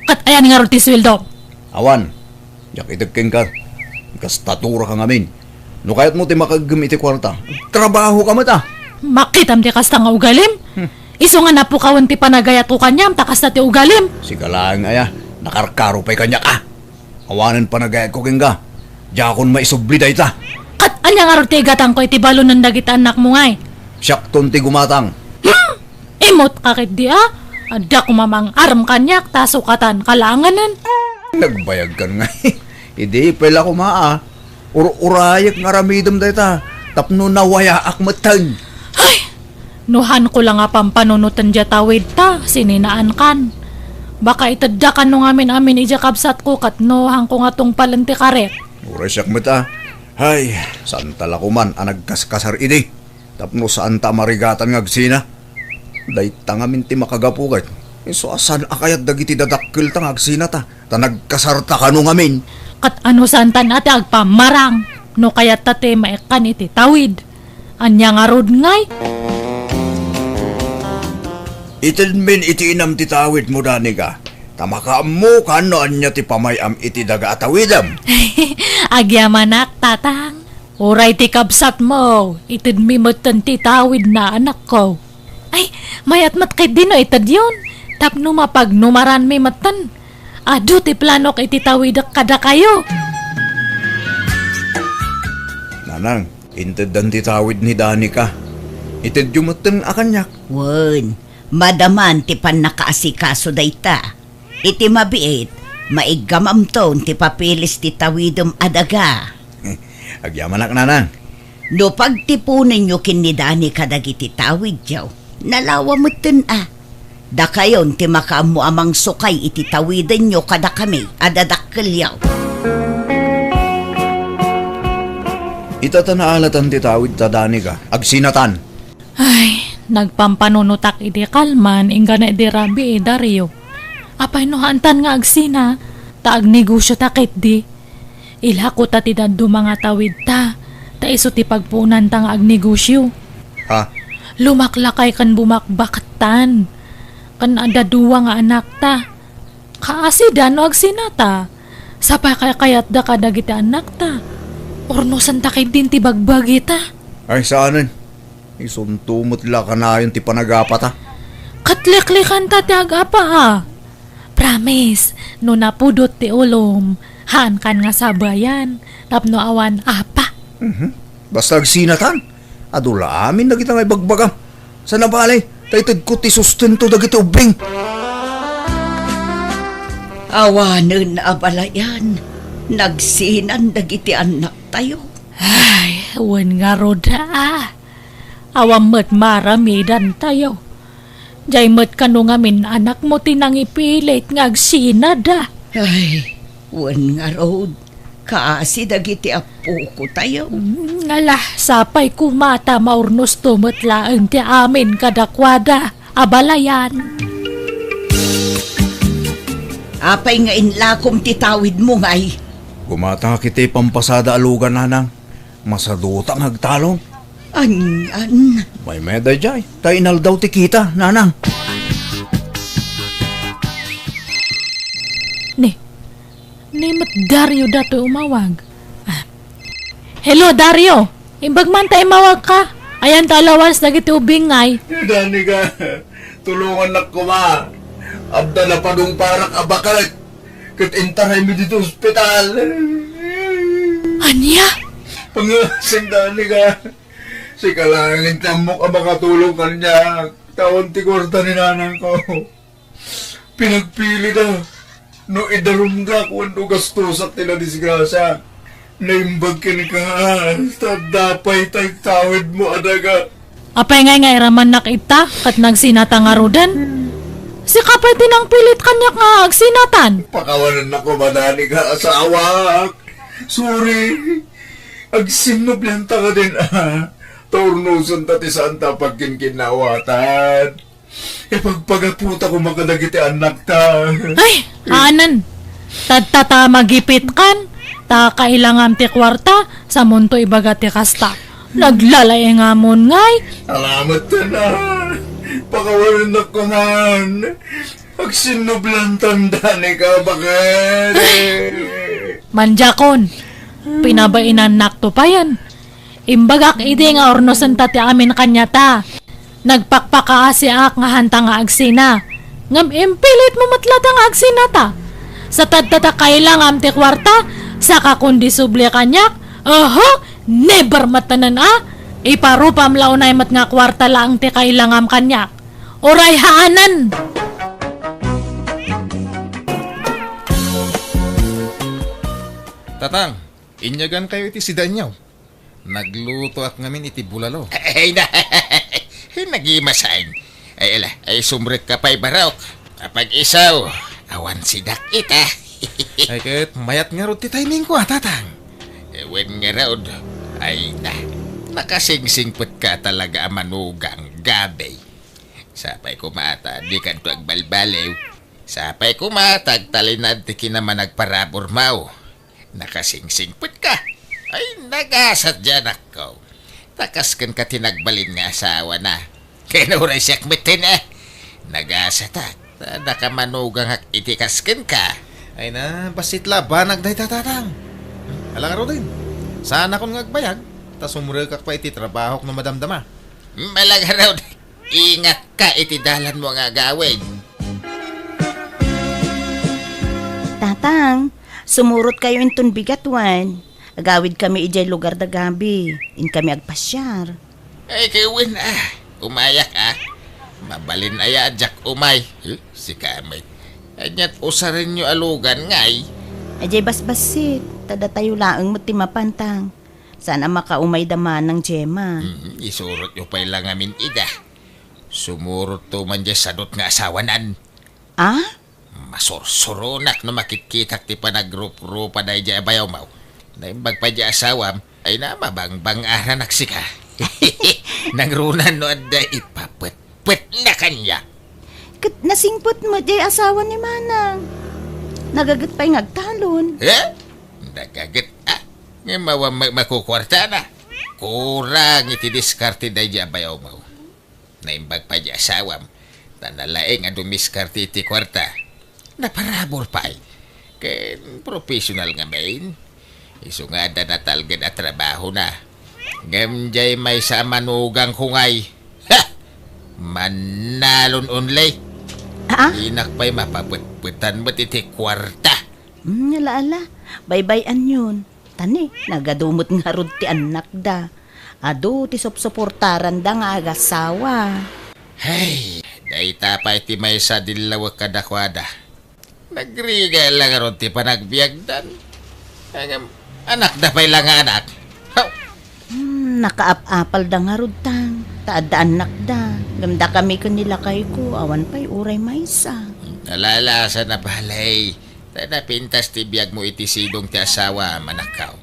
Ket ayan ngarud ti sueldo? Awan, diak ited kenka. Gastatura ka ngamin. No kayatmo ti makaeggem iti kuarta, trabaho ka met, a. Makitam ti kasta nga ugalim? Hmm. Isu nga napukawen ti panagayatko kaniam ta kasta ti ugalim. Sika laeng aya, nakarkaro pay kaniak a. Awanen panagayatko kenka. Diakon maisubli dayta. Ket ania ngarud ti igatangko iti balonen dagiti annakmo ngay? Siakton ti gumatang. Hmm! Imut ka ketdi a? Adda koma mangarem kaniak ta sukatan ka laengen. Nagbayagkan ngay. Idi pay la koma a. Ur-urayek nga aramidem dayta tapno nawayaak metten. Ay! No hanko la nga pampanunoten diay tawidta, sininaankan. Baka itedda kano ngamin-amin idiay kabsatko ket no hanko nga tungpalen ti karik. Uray siak met a. Ay, saanta la koman a nagkaskasar idi. Tapno saanta a marigatan nga agsina. Dayta ngamin ti makagapu ket isu a saan a kayat dagiti dadakkelta nga agsinata, ta nagkasarta kano ngamin. Ket ano saantan a ti agpammarang no kayatta ti maikkan iti tawid? Ania ngarud ngay? Itedmin iti inam ti tawidmo, Danica, ta makaammokan no ania ti pamay-am iti daga a tawidem. Agyamanak, Tatang. Uray ti kabsatmo, itedmi metten ti tawid na anakko. Ay, mayat met ketdi no itedyon, tapno mapagnumaranmi metten. Adu ti planok iti tawidek kadakayo. Nanang, inteddan ti tawid ni Danica. Itedyo metten a kaniak. Wen, madaman ti pannakaasikaso dayta. Iti mabiit, maiggamamton ti papilis ti tawidem a daga. Agyamanak, Nanang. No pagtiponenyo ken ni Dani kadagiti tawidyo, nalawa metten a. Dakayon ti makaammo a mangsukay iti tawidenyo kadakami a dadakkelyo. Ita ta naalatan ti tawid ta, Danica, agsinatan. Ay, nagpampanunotak idi kalman inggana idi rabii, Dario. Apay no haantan nga agsina, ta agnegosio ta ketdi. Ilako ta ti dadduma nga tawidta, ta isu ti pagpuonanta nga agnegosio. Ha? Lumaklakay ken bumakbaktan, ken adda dua nga anakta. Kaasida no agsinata. Sapay kaykayatda kadagiti annakta. Urnosenta ketdin ti bagbagita. Ay, saanen. Isunto met la kanayon ti panagapata. Ket liklikanta ti agapa a. Promise, no napudot ti ulom, haankan nga sabayan, tapno awan apa. Mhm. Basta agsinatan, adu la amin dagita nga ibagbagam. Saan a bale, ta itedko ti sustento dagiti ubbing. Awanen a balayan, nagsinan dagiti annaktayo. Ay, wen ngarud a. Awan met maaramidantayo. Diay met kano ngamin anakmo ti nangipilit nga agsinada. Ay, wen ngarud, kaasi dagiti appokotayo. Mm, ala, sapay koma ta maurnosto met laeng ti amin kadakuada a balayan. Apay nga inlakom ti tawidmo, ngay? Gumatangak iti pampasada a lugan, Nanang. Masaduta nga agtalon. Anian? Maymayat daydiay, ta inaldaw ti kita, Nanang. Ni, ni met Dario datoy umawag. Ah. Hello, Dario. Imbag man ta imawagka. Ayan ta alawas dagiti ubing ngay. Danica, tulongannak koma. Adda napadungparak a baket. Ket intaraymi ditoy ospital. Ania? Pangasing, Danica. Sika laeng ti ammok a makatulong kaniak. Ta awan ti kuarta ni nanangko. Pinagpilida no idarumdak wenno gastosak ti nadisgrasiaak. Naimbag kenka, ta adda pay tay tawidmo a daga. Apay ngay nga iramannak ita ket nagsinata ngaruden? Sika pay ti nangpilit kaniak nga agsinatan. Pakawanennak koma, Danica, asawak. Sorry. Agsinnublianta kadin a. Ta urnosenta ti saanta a pagkinkinnawatan. Ipagpagaputa koma kadagiti annakta. Ay, anan. Tadta ta magipitkan, ta kailangam ti kuarta, samonto ibaga ti kasta. Naglalaengamon ngay. Salamat, Tana. Pakawanennak koman. Agsinnublantan, Danica, baket. Mandiakon, pinabainannakto payen. Imbagak idi nga urnosenta ti amin kaniata. Nagpakpakaasiak nga hanta nga agsina. Ngem impilit mo met latta nga agsinata. Sa tadta ta kailangam ti kuarta, saka kundi subli kaniak, aha, never met tanan a. Iparupam la unay met nga kuarta laeng ti kailangam kaniak. Uray haanan! Tatang, inyagankayo iti sidaenyo. Naglutoak ngamin iti bulalo. Ay na, nagimasan. Ay, ala, ay sumrekka pay barok. Apag-iso, awan sidak ita. Ay ket, mayat ngarud ti timingko, a, Tatang. Wen ngarud, ay na, nakasingsingpetka talaga a manugang, Gabi. Sapay koma ta, dikanto agbalbaliw. Sapay koma ta agtalinaed ti kinamanagparaburmo. Nakasingsingpetka. Ay, nagasat diay anakko. Ta kas kenka ti nagbalin nga asawana. Ken uray siak metten, a. Nagasatak. Ta nakamanugangak iti kas kenka. Ay na, bassit la banag dayta, Tatang. Ala ngaruden, saanakon nga agbayag, ta sumrekak pay iti trabahok no madamdama. Ala ngarud, ingatka iti dalanmo nga agawid. Tatang, sumurotkayo inton bigat wen. Agawidkami idiay lugar da Gabi. Inkami agpasiar. Ay, ket wen, a. Umayak, a. Mabalin aya a diak umay. Huh? Sika met. Ania't usarenyo a lugan ngay? Idiay basbassit, ta datayo laeng met ti mapan, Tang. Saan a makaumay da manang Gemma. Hmm, isurotyo pay la ngamin ida. Sumurotto man diay sadot nga asawanan. A? Masursuronak no makitkitak ti panagruprupada idiay bayawmo. Naimbag pay diay asawam, ay na, mabangbang-aranak sika. Nangruna no adda ipapetpetna kaniak. Ket nasingpet met diay asawa ni Manang. Nagaget pay nga agtalon. Eh? Nagaget, a. Ngem awan ma-, makukuartana. Kurang iti diskarte daydiay a bayawmo. Naimbag pay diay asawam, ta nalaing a dumiskarte iti kuarta. Naparabur pay. Ken professional ngamin. Isu nga adda natalged a trabahona. Ngem diay maysa a manugangko ngay. Ha! Mannalon only. A? Dinak pay mapapetpetan met iti kuarta. Hmm, ala, ala. Baybay-anyon. Ta ni, nagadu met ngarud ti annakda. Adu ti supsuportaranda nga agasawa. Hey, dayta pay ti maysa a dillawek kadakuada. Nagrigat la ngarud ti panagbiagdan. Ngem, anakda pay la nga anak. Haw! Hmm, nakaap-apalda ngarud, Tang, ta adda annakda. Ngem dakami ken ni lakayko, awan pay uray maysa. Ala, ala, saan a balay. Ta napintas ti biagmo iti sidong ti asawam, anakko.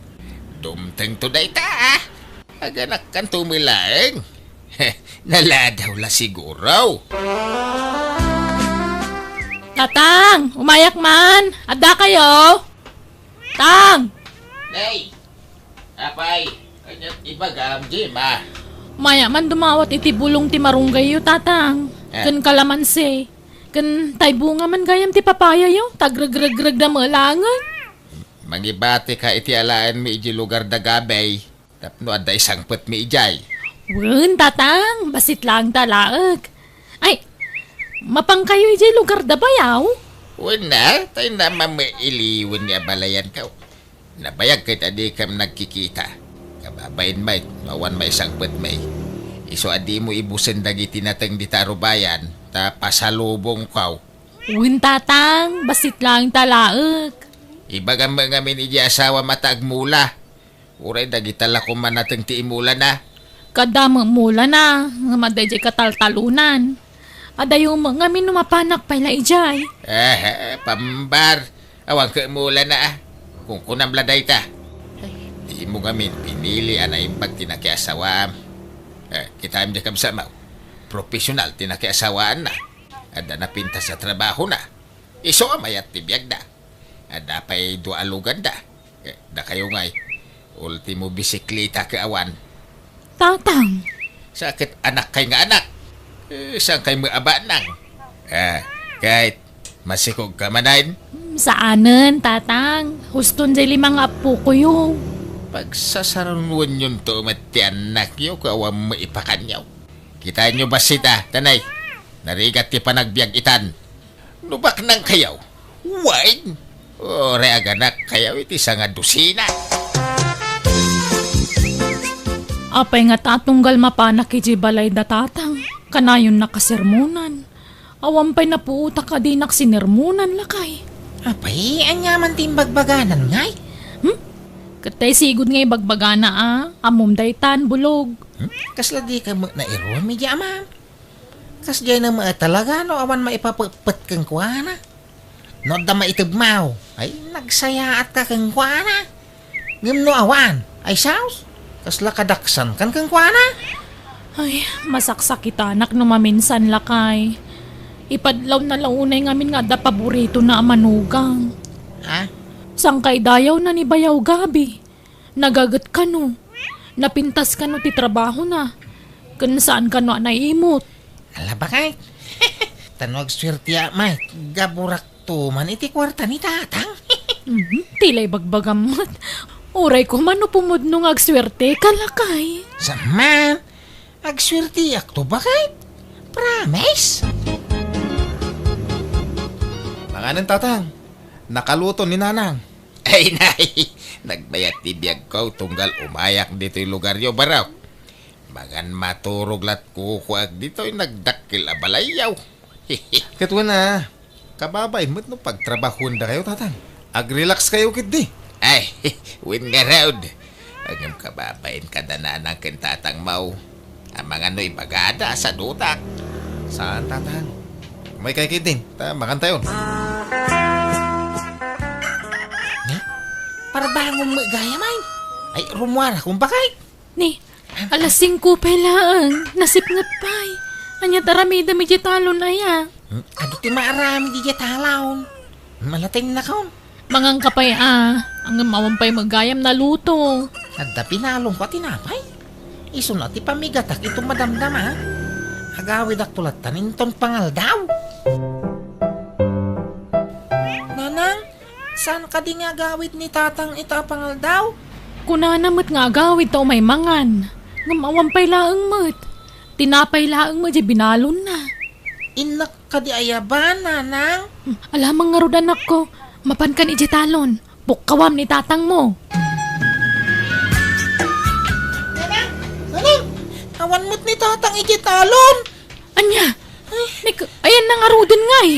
Dumtengto dayta, a. Aganakkanto met laeng. Naladaw la siguro. Tatang, umayak man. Addakayo? Tang! Nay! Apay, ania't ibagam, Gemma? Umayak man dumawat iti bulong ti marunggayyo, Tatang. Eh. Ken kalamansi. Ken tay bunga man gayam ti papayayo, ta agregregregda met laengen. Mangibatika iti alaenmi idiay lugar da Gabi, tapno adda isangpetmi idiay. Wen, Tatang, bassit laeng ta laeng. Ay, mapankayo idiay lugar da bayaw? Wen na, tay na mamailiwen ni abalayanko. Nabayag ket a dikam nagkikita. Kababain met, no awan maisangpetmi. Isu a dimo ibusen dagiti nateng dita a rubayan, ta pasalubongko. Wen, Tatang, bassit laeng ta laeng. Ibagam met ngamin idiay asawam ta agmula. Uray dagita la koma nateng ti imulana. Kada met mulana, ngem adda idiay kataltalonan. Adayo met ngamin no mapanak pay la idiay. Eh, pambar. Awan ket mulana, a. Kunkunam la dayta. Dimo ngamin pinili a naimbag ti nakiasawam. Eh, kitaem diay kabsatmo. Profesional ti nakiasawaanna. Adda napintas a trabahona. Isu a mayat ti biagda. Adda pay dua a luganda. Eh, dakayo ngay, ultimo bisikleta ket awan. Tatang. Sa ket anakkay nga anak. Eh, saankay met a banang? Ah, ket masikogka manen? Hmm, saanen, Tatang. Huston jay lima nga appokoyo. Pagsasarunuanyonto met ti annakyo ket awan met ipakanyo. Kitaenyo bassit a, tanay. Narigat ti panagbiag itan. No baknangkayo, wen, uray aganakkayo iti sangadusina. Apay ngata a tunggal mapanak idiay balay da tatang, kanayon nakasermonan? Awan pay napuotak a dinak sinermonan, lakay. Apay, ania man ti imbagbaganan, ngay? Hmm? Ket tay sigud nga ibagbagana a, ammom daytan, bulog. Hmm? Kasla dika met nairuam idiay amam? Kasdiay na met talaga no awan maipapetpet kenkuana. No adda maitedmaw, ay, nagsayaatka kenkuana. Ngem no awan, ay saos, kasla kadaksankan kenkuana. Ay, masaksakitanak no maminsan, lakay. Ipadlawna la unay ngamin nga adda paboritona a manugang. Ha? Sangkaidayaw na ni Bayaw Gabi. Nagaget kano. Napintas kano ti trabahona. Ken saan kano a naimot. Ala, bakit? Ta no agsuertiak met, gaburakto man iti kuarta ni tatang. Mhm, ti la ibagbagam met. Uray koma no pumudno nga agsuerteka, lakay. Saan man, agsuertiakto, bakit? Promise? Manganen, tatang. Nakaluto ni nanang. Ay, nay, nagbayat ti biagko tunggal umayak ditoy lugaryo, barok. Mangan maturog lat kukuak ditoy nagdakkel a balayyo. Ket wen a, kababain met no pagtrabahuendakayo, tatang. Ag-relax kayo ketdi. Ay, wen ngarud. Ngem kababain kada nanang ken tatangmo. Amangan no ibagada a sadutak. Saan, tatang? Umaykay ketdin, ta mangantayon. Ni? Parbangon met gayam, ay. Ay, rummuarakon, bakit? Ni, alas singko pay laeng, nasipnget pay. Ania ti aramidem idiay talon, aya? Hmm, adu ti maaramid idiay talon. Malatennakon. Manganka pay a, ngem awan pay met gayam naluto. Adda pinalongko a tinapay. Isuna ti pamigatak ito madamdama. Agawidakto latta inton pangaldaw. Nanang, saan kadi nga agawid ni tatang ita a pangaldaw? Kunana met nga agawid ta umay mangan. Ngem awan pay laeng met. Tinapay laeng met diay binalonna. Innak kadi ayaban, nanang? Hmm, alamang ngarud, anakko. Mapankan idiay talon. Pukkawam ni tatangmo. Nanang! Nanang! Awan met ni tatang idiay talon! Ania? Ni, ayanna ngaruden ngay.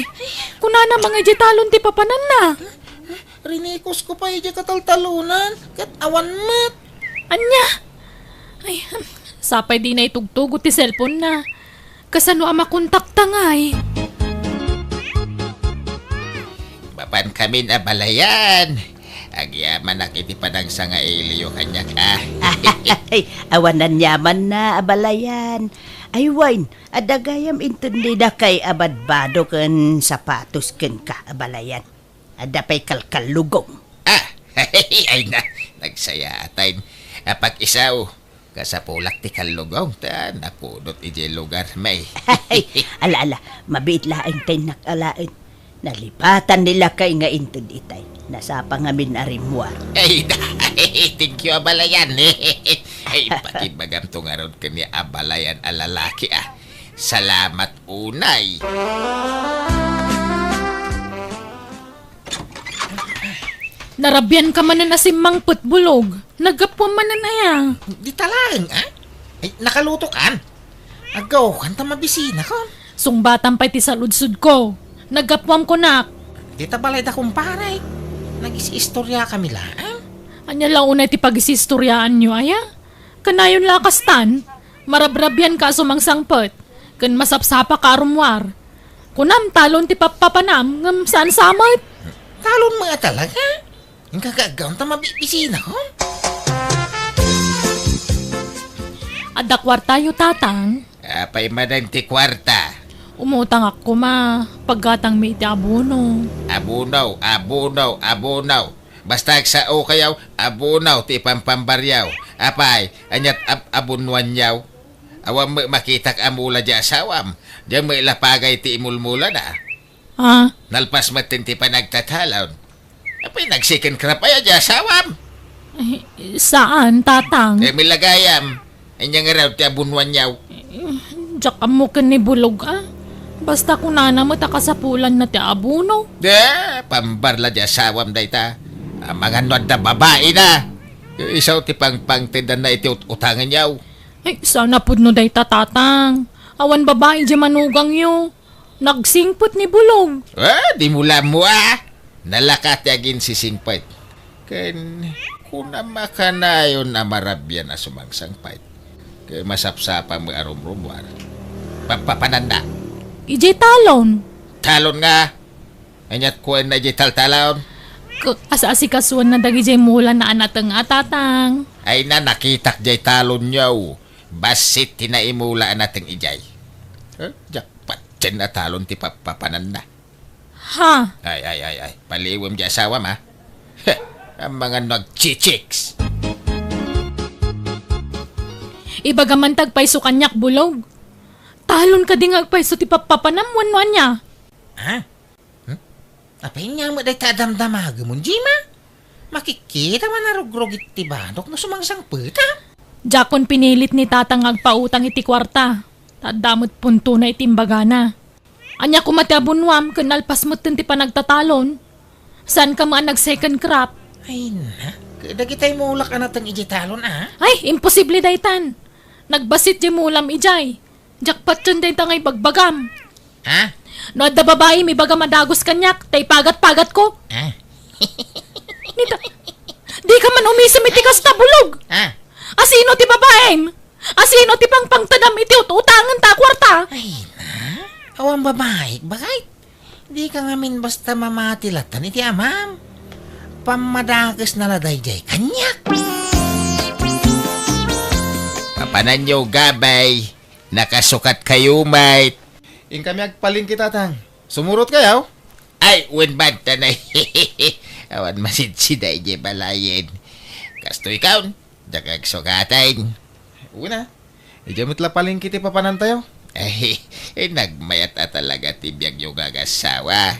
Kunana, mangngeg idiay talon ti papananna. Rinikusko pay idiay kataltalonan, ket awan met. Ania? Ay, sapay dina itugtugot ti cellphone-na. Kasano a makontakta ngay? Mapankamin a balayan. Agyamanak iti panagsangailiyo kaniak, a. Ay, awan aniamanna a balayan. Ay, wen, adda gayam inton ni dakay a badbado ken sapatos kenka a balayan. Adda pay kalkallugong. A, ay na, nagsayaat. Apag-isaw, kasapulak ti kallugong ta nakunot idiay lugarmi. Ala, ala, mabiit laeng ti innak alaen. Nalipatan ni lakay nga inted itay. Nasapa ngamin a rimmuar. Ay, thank you a balayan. Ay, pakibagamto ngarud ken ni a balayan a lalaki, a. Salamat unay. Narabianka manen a simmangpet, bulog. Naggapuam manen aya? Dita laeng, a? Ay, nakalutokan. Aggaokan ta mabisinakon. Sungbatam pay ti saludsodko. Naggapuam kunak. Dita balayda, kumpare. Nagis-istoriakami laeng. Ania la unay ti pagis-istoriaanyo, aya? Kanayon la a kastan. Marabrabianka a sumangsangpet. Ken masapsapaka a rummuar. Kunam, talon ti pappapanam, ngem saan sa met. Talon met a talaga? Inka aggaom ta mabibisinakon. Adda kuartayo, tatang? Apay manen ti kuarta? Umutangak koma, paggatangmi iti abono. Abono, abono, abono. Basta agsaokayo, abono ti ipampambaryo. Apay, aniat ab-, abonoanyo? Awan met makitak a mula diay asawam. Diay met la pagay ti imulmulana. Ah? Nalpas met ti panagtatalon. Apay, nag-second crop aya diay asawam? Saan, Tatang? Eh, milagayam. Anya nga raw ti abunuan yaw? Diak ammo ken ni Bulog, a. Basta kunana met a kasapulanna ti abuno. Eh, pambarla di asawam dayta. Amangan no adda babaina. Isu ti pangpangtedanna iti ut-utangan yaw. Ay, sana pudno dayta, Tatang. Awan babai di manugangyo. Nagsingpet ni Bulog. Ah, di mo lammo, ah. Nalaka ti aginsisingpet. Ken kunam a kanayon a marabian a sumangsangpet. Ket masapsapa met a rumrumuar. Papapananda. Idiay talon. Talon nga. Aniat kuenna idiay taltalon? Ku-, as-asikasuenna dagidiay mulana a nateng a, Tatang. Ay na, nakitak diay talon yaw. Bassit ti naimula a nateng idiay. Eh, diak patien a talon ti papapananda. Ha? Ay, ay, ay, ay. Paliwem di asawam, ha? Heh, amangan no agchichiks. Ibagam man ti agpayso kaniak, Bulog. Talon kadi nga agpayso ti papapanam wenno ania? Ha? Hmm? Apay nga met dayta a damdamagem, Jima? Makikita man a rugrugit ti banok no sumangsangpetam. Diakon pinilit ni Tatang nga agpautang iti kuarta. Ta adda met puntona iti imbagana. Ania koma ti abunuam ken nalpas metten ti panagtatalon? Saanka met a nag-second crop? Ay na, dagitay mulak a nateng idiay talon, a? Ay, imposible daytan. Nagbassit diay mulam idiay. Diak patien dayta nga ibagbagam. Ha? No adda babaim, ibagam a dagus kaniak, ta ipagat-pagatko. Ha? Nita, dika man umisem iti kasta, Bulog. Ha? Asino ti babaim? Asino ti pangpangtedam iti ut-utangenta a kuarta? Ay na, awan babaik, baket? Dika ngamin basta mamati latta iti amam. Pammadakesna la daydiay kaniak. Papananyo, gabay. Nakasukat kayo, mate. Inkami agpalengke, Tatang. Sumurot kayo? Ay, wen banta na. Awan masidsida idiay balayen. Kastoy kaon, diak agsukaten. Una, idiay met la palengke ti papanantayo. Ay, eh, nagmayat a talaga ti biagyo nga agassawa.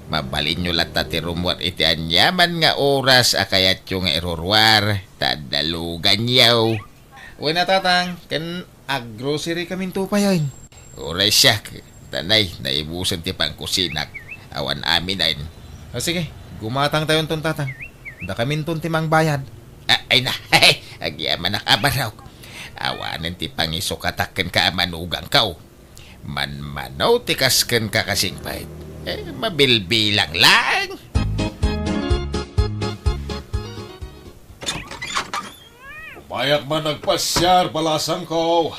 Mabalinyo latta ti rummuar iti aniaman nga oras a kayatyo nga iruruar, ta adda luganyo. Wen a, Tatang, ken aggrocery kaminto payen. Uray siak, ta nay, naibusen ti pangkusinak. Awan aminen. O sige, gumatangtayonton, Tatang. Dakaminton ti mangbayad. A-, ay na, agyamanak a barok. Awanen ti pangisukatak kenka a manugangko. Manmano ti kas kenka kasingpet. Eh, mabilbilang lang. Umayak man agpasiar, balasangko.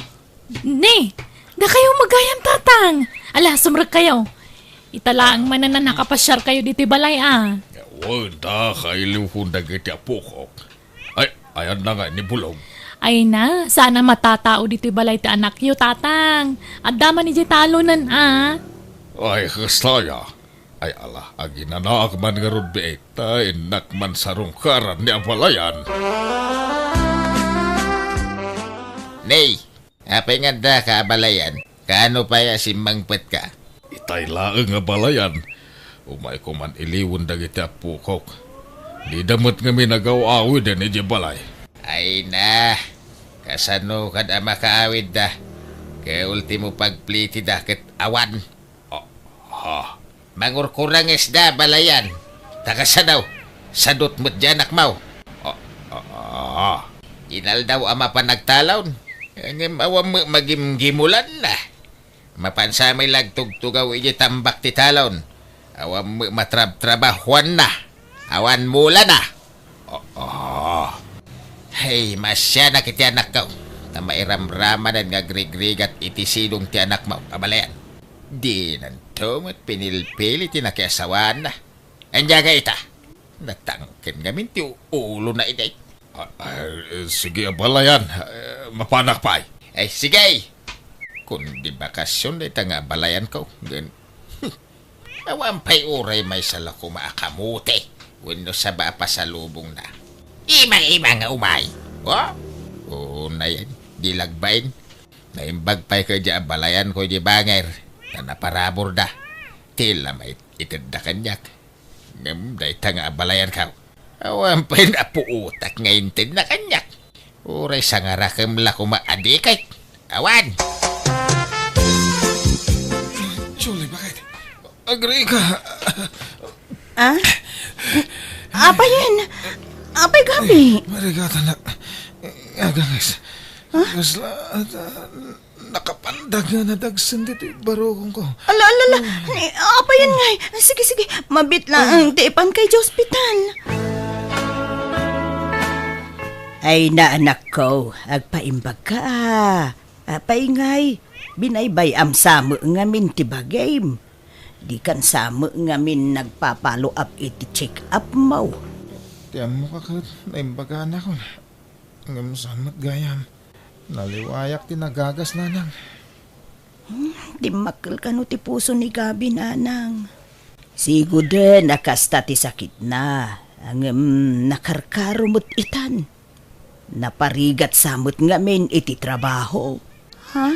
Ne, dakayo magayam, Tatang. Ala, sumrekkayo. Ita laeng manen a nakapasiarkayo ditoy balay, a. Wen, ta kailiwkon dagiti apokok. Ay, ayanna nga ni Bulog? Ay na, saan a matatao ditoy balay ti anakyo, Tatang. Adda man idiay talonen, a. Ay, kasta aya. Ay, ala, aginanaak man ngarud biit, ta innak man sarungkaran ni abalayan. Nay, apay nga addaka abalayan? Kaano pay a simmangpetka? Itay laeng abalayan, umayko man iliwen dagiti appokok. Dida met ngamin agaw-awiden idiay balay. Ay na, kasano kad a makaawidda? Ket ultimo pagplitida ket awan. Ah, ah. Mangurkurangesda, balayan. Ta kasano? Sadut met diay anakmo. Ah, ah, ah. Inaldaw a mapan agtalon. Ngem awan met magimgimulanna. Mapan sa met la agtugtugaw idiay tambak ti talon. Awan met matrabtrabahuanna. Awan mulana. Ah, ah. Hay, masianak iti anakko. Ta mairamramanen nga agrigrigat iti sidong ti anakmo, abalayan. Dinanto met pinilpili ti nakiasawaanna. Ania nga ita? Natangken ngamin ti ulona idi. Ah, ah, sige, abalayan. Eh, mapanak pay. Ay, sige. Kundi bakasion dayta nga abalayanko. Ngem, awan pay uray maysa la koma a kamote wenno saba a pasalubongna. Ima-ima nga umay. Oh? Oo, nayan. Di lagbain. Naimbag pay ket di abalayanko di banger. Ta naparaburda. Ti la maitedda kaniak. Ngem dayta nga abalayanko, Awan pay napuotak nga intedna kaniak. Uray sangarakem la koma a dikit. Awan! Julie, bakit? Agrika! Ah? Apay yen? Apay, Gabi? Marigatan na. Aganges. Huh? Kasla, ah, nakapandag nga nadagsen ditoy barukongko. Ala, ala, ala. Ay, apay yen ngay? Sige, sige. Mabiit laeng ti ipanka idiay ospital. Ay, na, anakko, agpaimbagka, a. Apay ngay, binaybay-am sa met ngamin ti bagim. Dikan sa met ngamin nagpa-follow up iti check-up mo. Ti ammok a ket naimbaganak. Ngem sa met gayam, naliwayak ti nagagas, nanang. Hmm, dimmakkel kano ti puso ni Gabi, nanang. Siguden a kasta ti sakitna, ngem nakarkaro met itan. Naparigat sa met ngamin iti trabaho. Ha?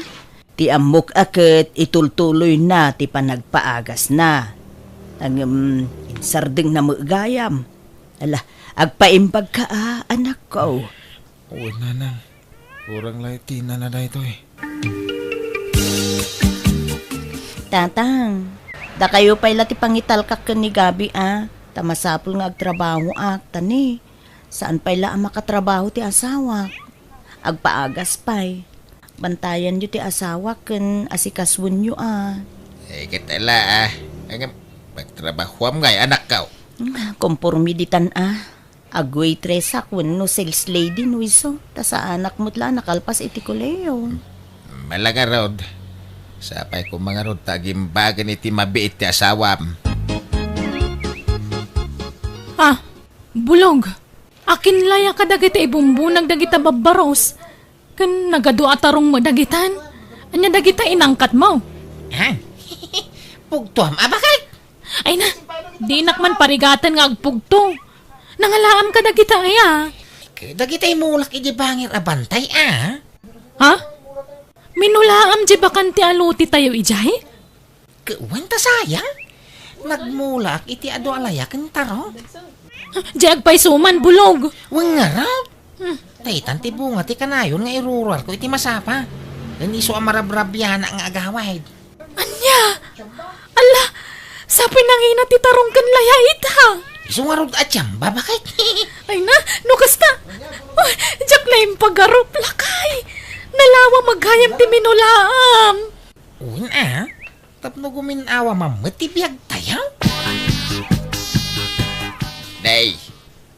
Ti ammok a ket itultuloyna ti panagpaagasna. Ngem insardengna met gayam. Ala, agpaimbagka a, anakko. Wen, nanang. Kurang la iti nana daytoy. Tatang, dakayo pay la ti pangitalkak ken ni Gabi a, ta masapul nga agtrabahoak, ta ni, saan pay la a makatrabaho ti asawak. Agpaagas pay. Bantayanyo ti asawak ken asikasuenyo a. Eh, ket ala, ah. Ngem, magtrabahoam ngay, anakko. Kompormi ditan a. Ag-waitressak wenno sales lady no isu, ta saanak met la a nakalpas iti kolehio. Ala ngarud. Sapay koma ngarud ta agimbagen iti mabiit ti asawam. Ah, Bulog, akin la ya kadagiti ibumbunag dagita babbaros? Ken nagadu a tarong met dagitan. Ania dagita inangkatmo? Ha? Pugtoam a, bakit? Ay na, dinak man parigaten nga agpugto. Nangalaam kadagita aya? Dagita imulak idiay bangir a bantay a. Ha? Minulaam diay bakante a lote tayo idiay? Ket wen ta sayang. Nagmulaak iti adu a laya ken taro. Diay agpayso man, Bulog. Wen ngarud. Hmm. Daytan ti bunga ti kanayon nga iruruarko iti masapa. Ken isu a marabrabianak nga agawid. Ania? Ala, sapay nangina ti tarong ken laya ita. Isu ngarud a tiamba, bakit? Ay na, no kasta. Uy, diak la impagarup, lakay. Nalawa gayam ti minulaam. Wen a, tapno gumin-awam met ti biagtayo. Nay,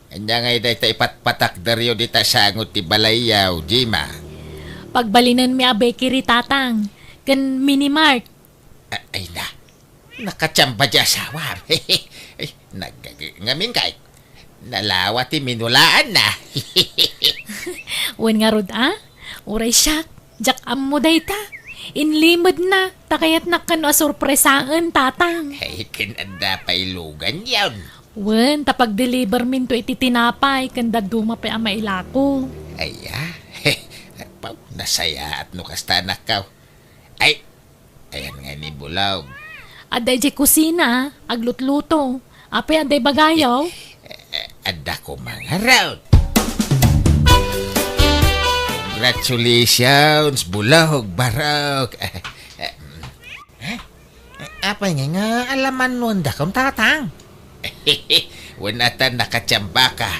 ania ngay dayta ipatpatakderyo dita sango ti balayyo, Jima? Pagbalinenmi a bakery, Tatang, ken mini mart. A-, ay na, nakatiamba ti asawam. Ay, naggaga-, ngamin kay, nalawa ti minulaanna. Wen ngarud a, uray siak, diak ammo dayta. Inlimedna, ta kayatnak kano a sorpresaen, Tatang. Ay, ken adda pay luganyon. Wen, ta pagdeliverminto iti tinapay, ken dadduma pay a mailako. Ay, a? Pau, nasayaat no kasta, anakko. Ay, ayan nga ni Bulog. Adda idiay kusina, aglutluto. Apay, adda ibagayo? Eh, eh, adda koma ngarud. Congratulations, Bulog, Barok. Eh, eh, eh, apay nga, nga alaman no andakon, Tatang? Wen a ta nakatiambaka.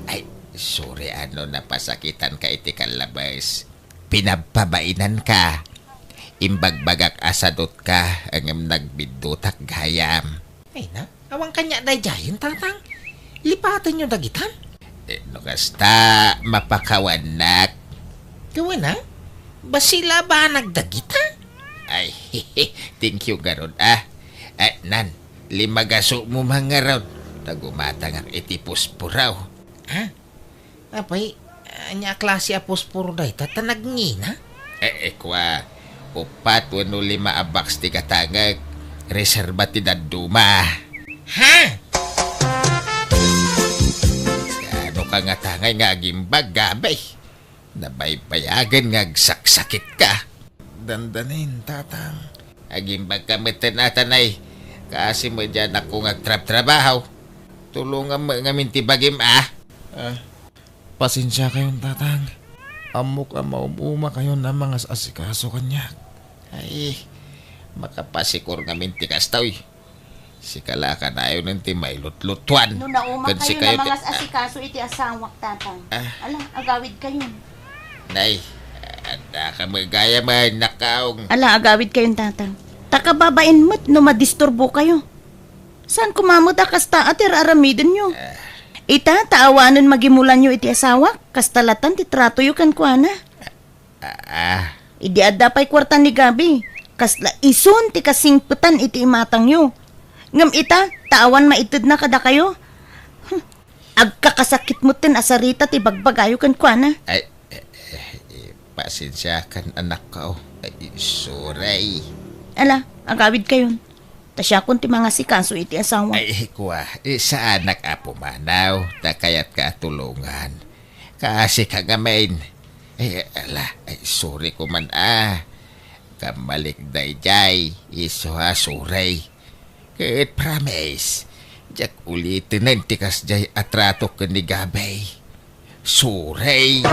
Ay, sorry a no napasakitanka iti kallabes. Pinabpabainanka. Imbagbagak a sadutka, ngem nagbiddutak gayam. Ay na, awan kaniak daydiayen, Tatang. Lipatenyo dagitan. Eh, no kasta, mapakawannak. Wen a, bassit la a banag dagita. Ay, thank you ngarud a. Eh, nan, limagasomo man ngarud. Ta gumatangak iti posporo. Ha? Apay, ania a klase a posporo dayta ta nagngina? Eh, eh, kua, uppat wenno lima a box ti gatangek, reserba ti dadduma. Ha? Kaano ka ngatangay nga agimbag, Gabi? Nabaybayagen nga agsaksakitka. Dandanin, Tatang. Agimbagka metten a, Tatang, kasano met diay anakko nga agtrabtrabaho. Tulongam met ngamin ti bagim, a. Ah, pasensiakayon, Tatang. Ammok a maum-umakayon a mangas-asikaso kaniak. Ay, makapasikor ngamin ti kasta, oy. Sika la kanayon ti mailutlutuan. No naumakayon a mangas-asikaso iti asawak, Tatang. Ah. Ala, agawidkayon. Nay, adda ka met gayam, a, nakaong. Ala, agawidkayon, Tatang. Ta kababain met no madisturbokayo. Saan koma met a kasta a ti ar-aramidenyo? Ah. Ita, ta awanen magimulanyo iti asawak, kasta latan ti tratoyo kenkuana. Ah, ah. Idi adda pay kuarta ni Gabi, kasla isun ti kasingpetan iti imatangyo. Ngem ita, ta awan maitedna kadakayo. Hmm. Agkakasakit metten a sarita ti bagbagayo kenkuana. Ay, eh, eh, pasensiakan, anakko. Ay, sorry. Ala, agawidkayon. Ta siakon ti mangasikaso iti asawa. Ay, kua, eh, saanak a pumanaw, ta kayatka a tulongan. Kaasi ka ngamin. Ay, ala, ay, sorry ko man, a. Kammalik daydiay, isu a sorry. Ket promise, diak ulitenen ti kasdiay a trato ken ni Gabay. Sorry.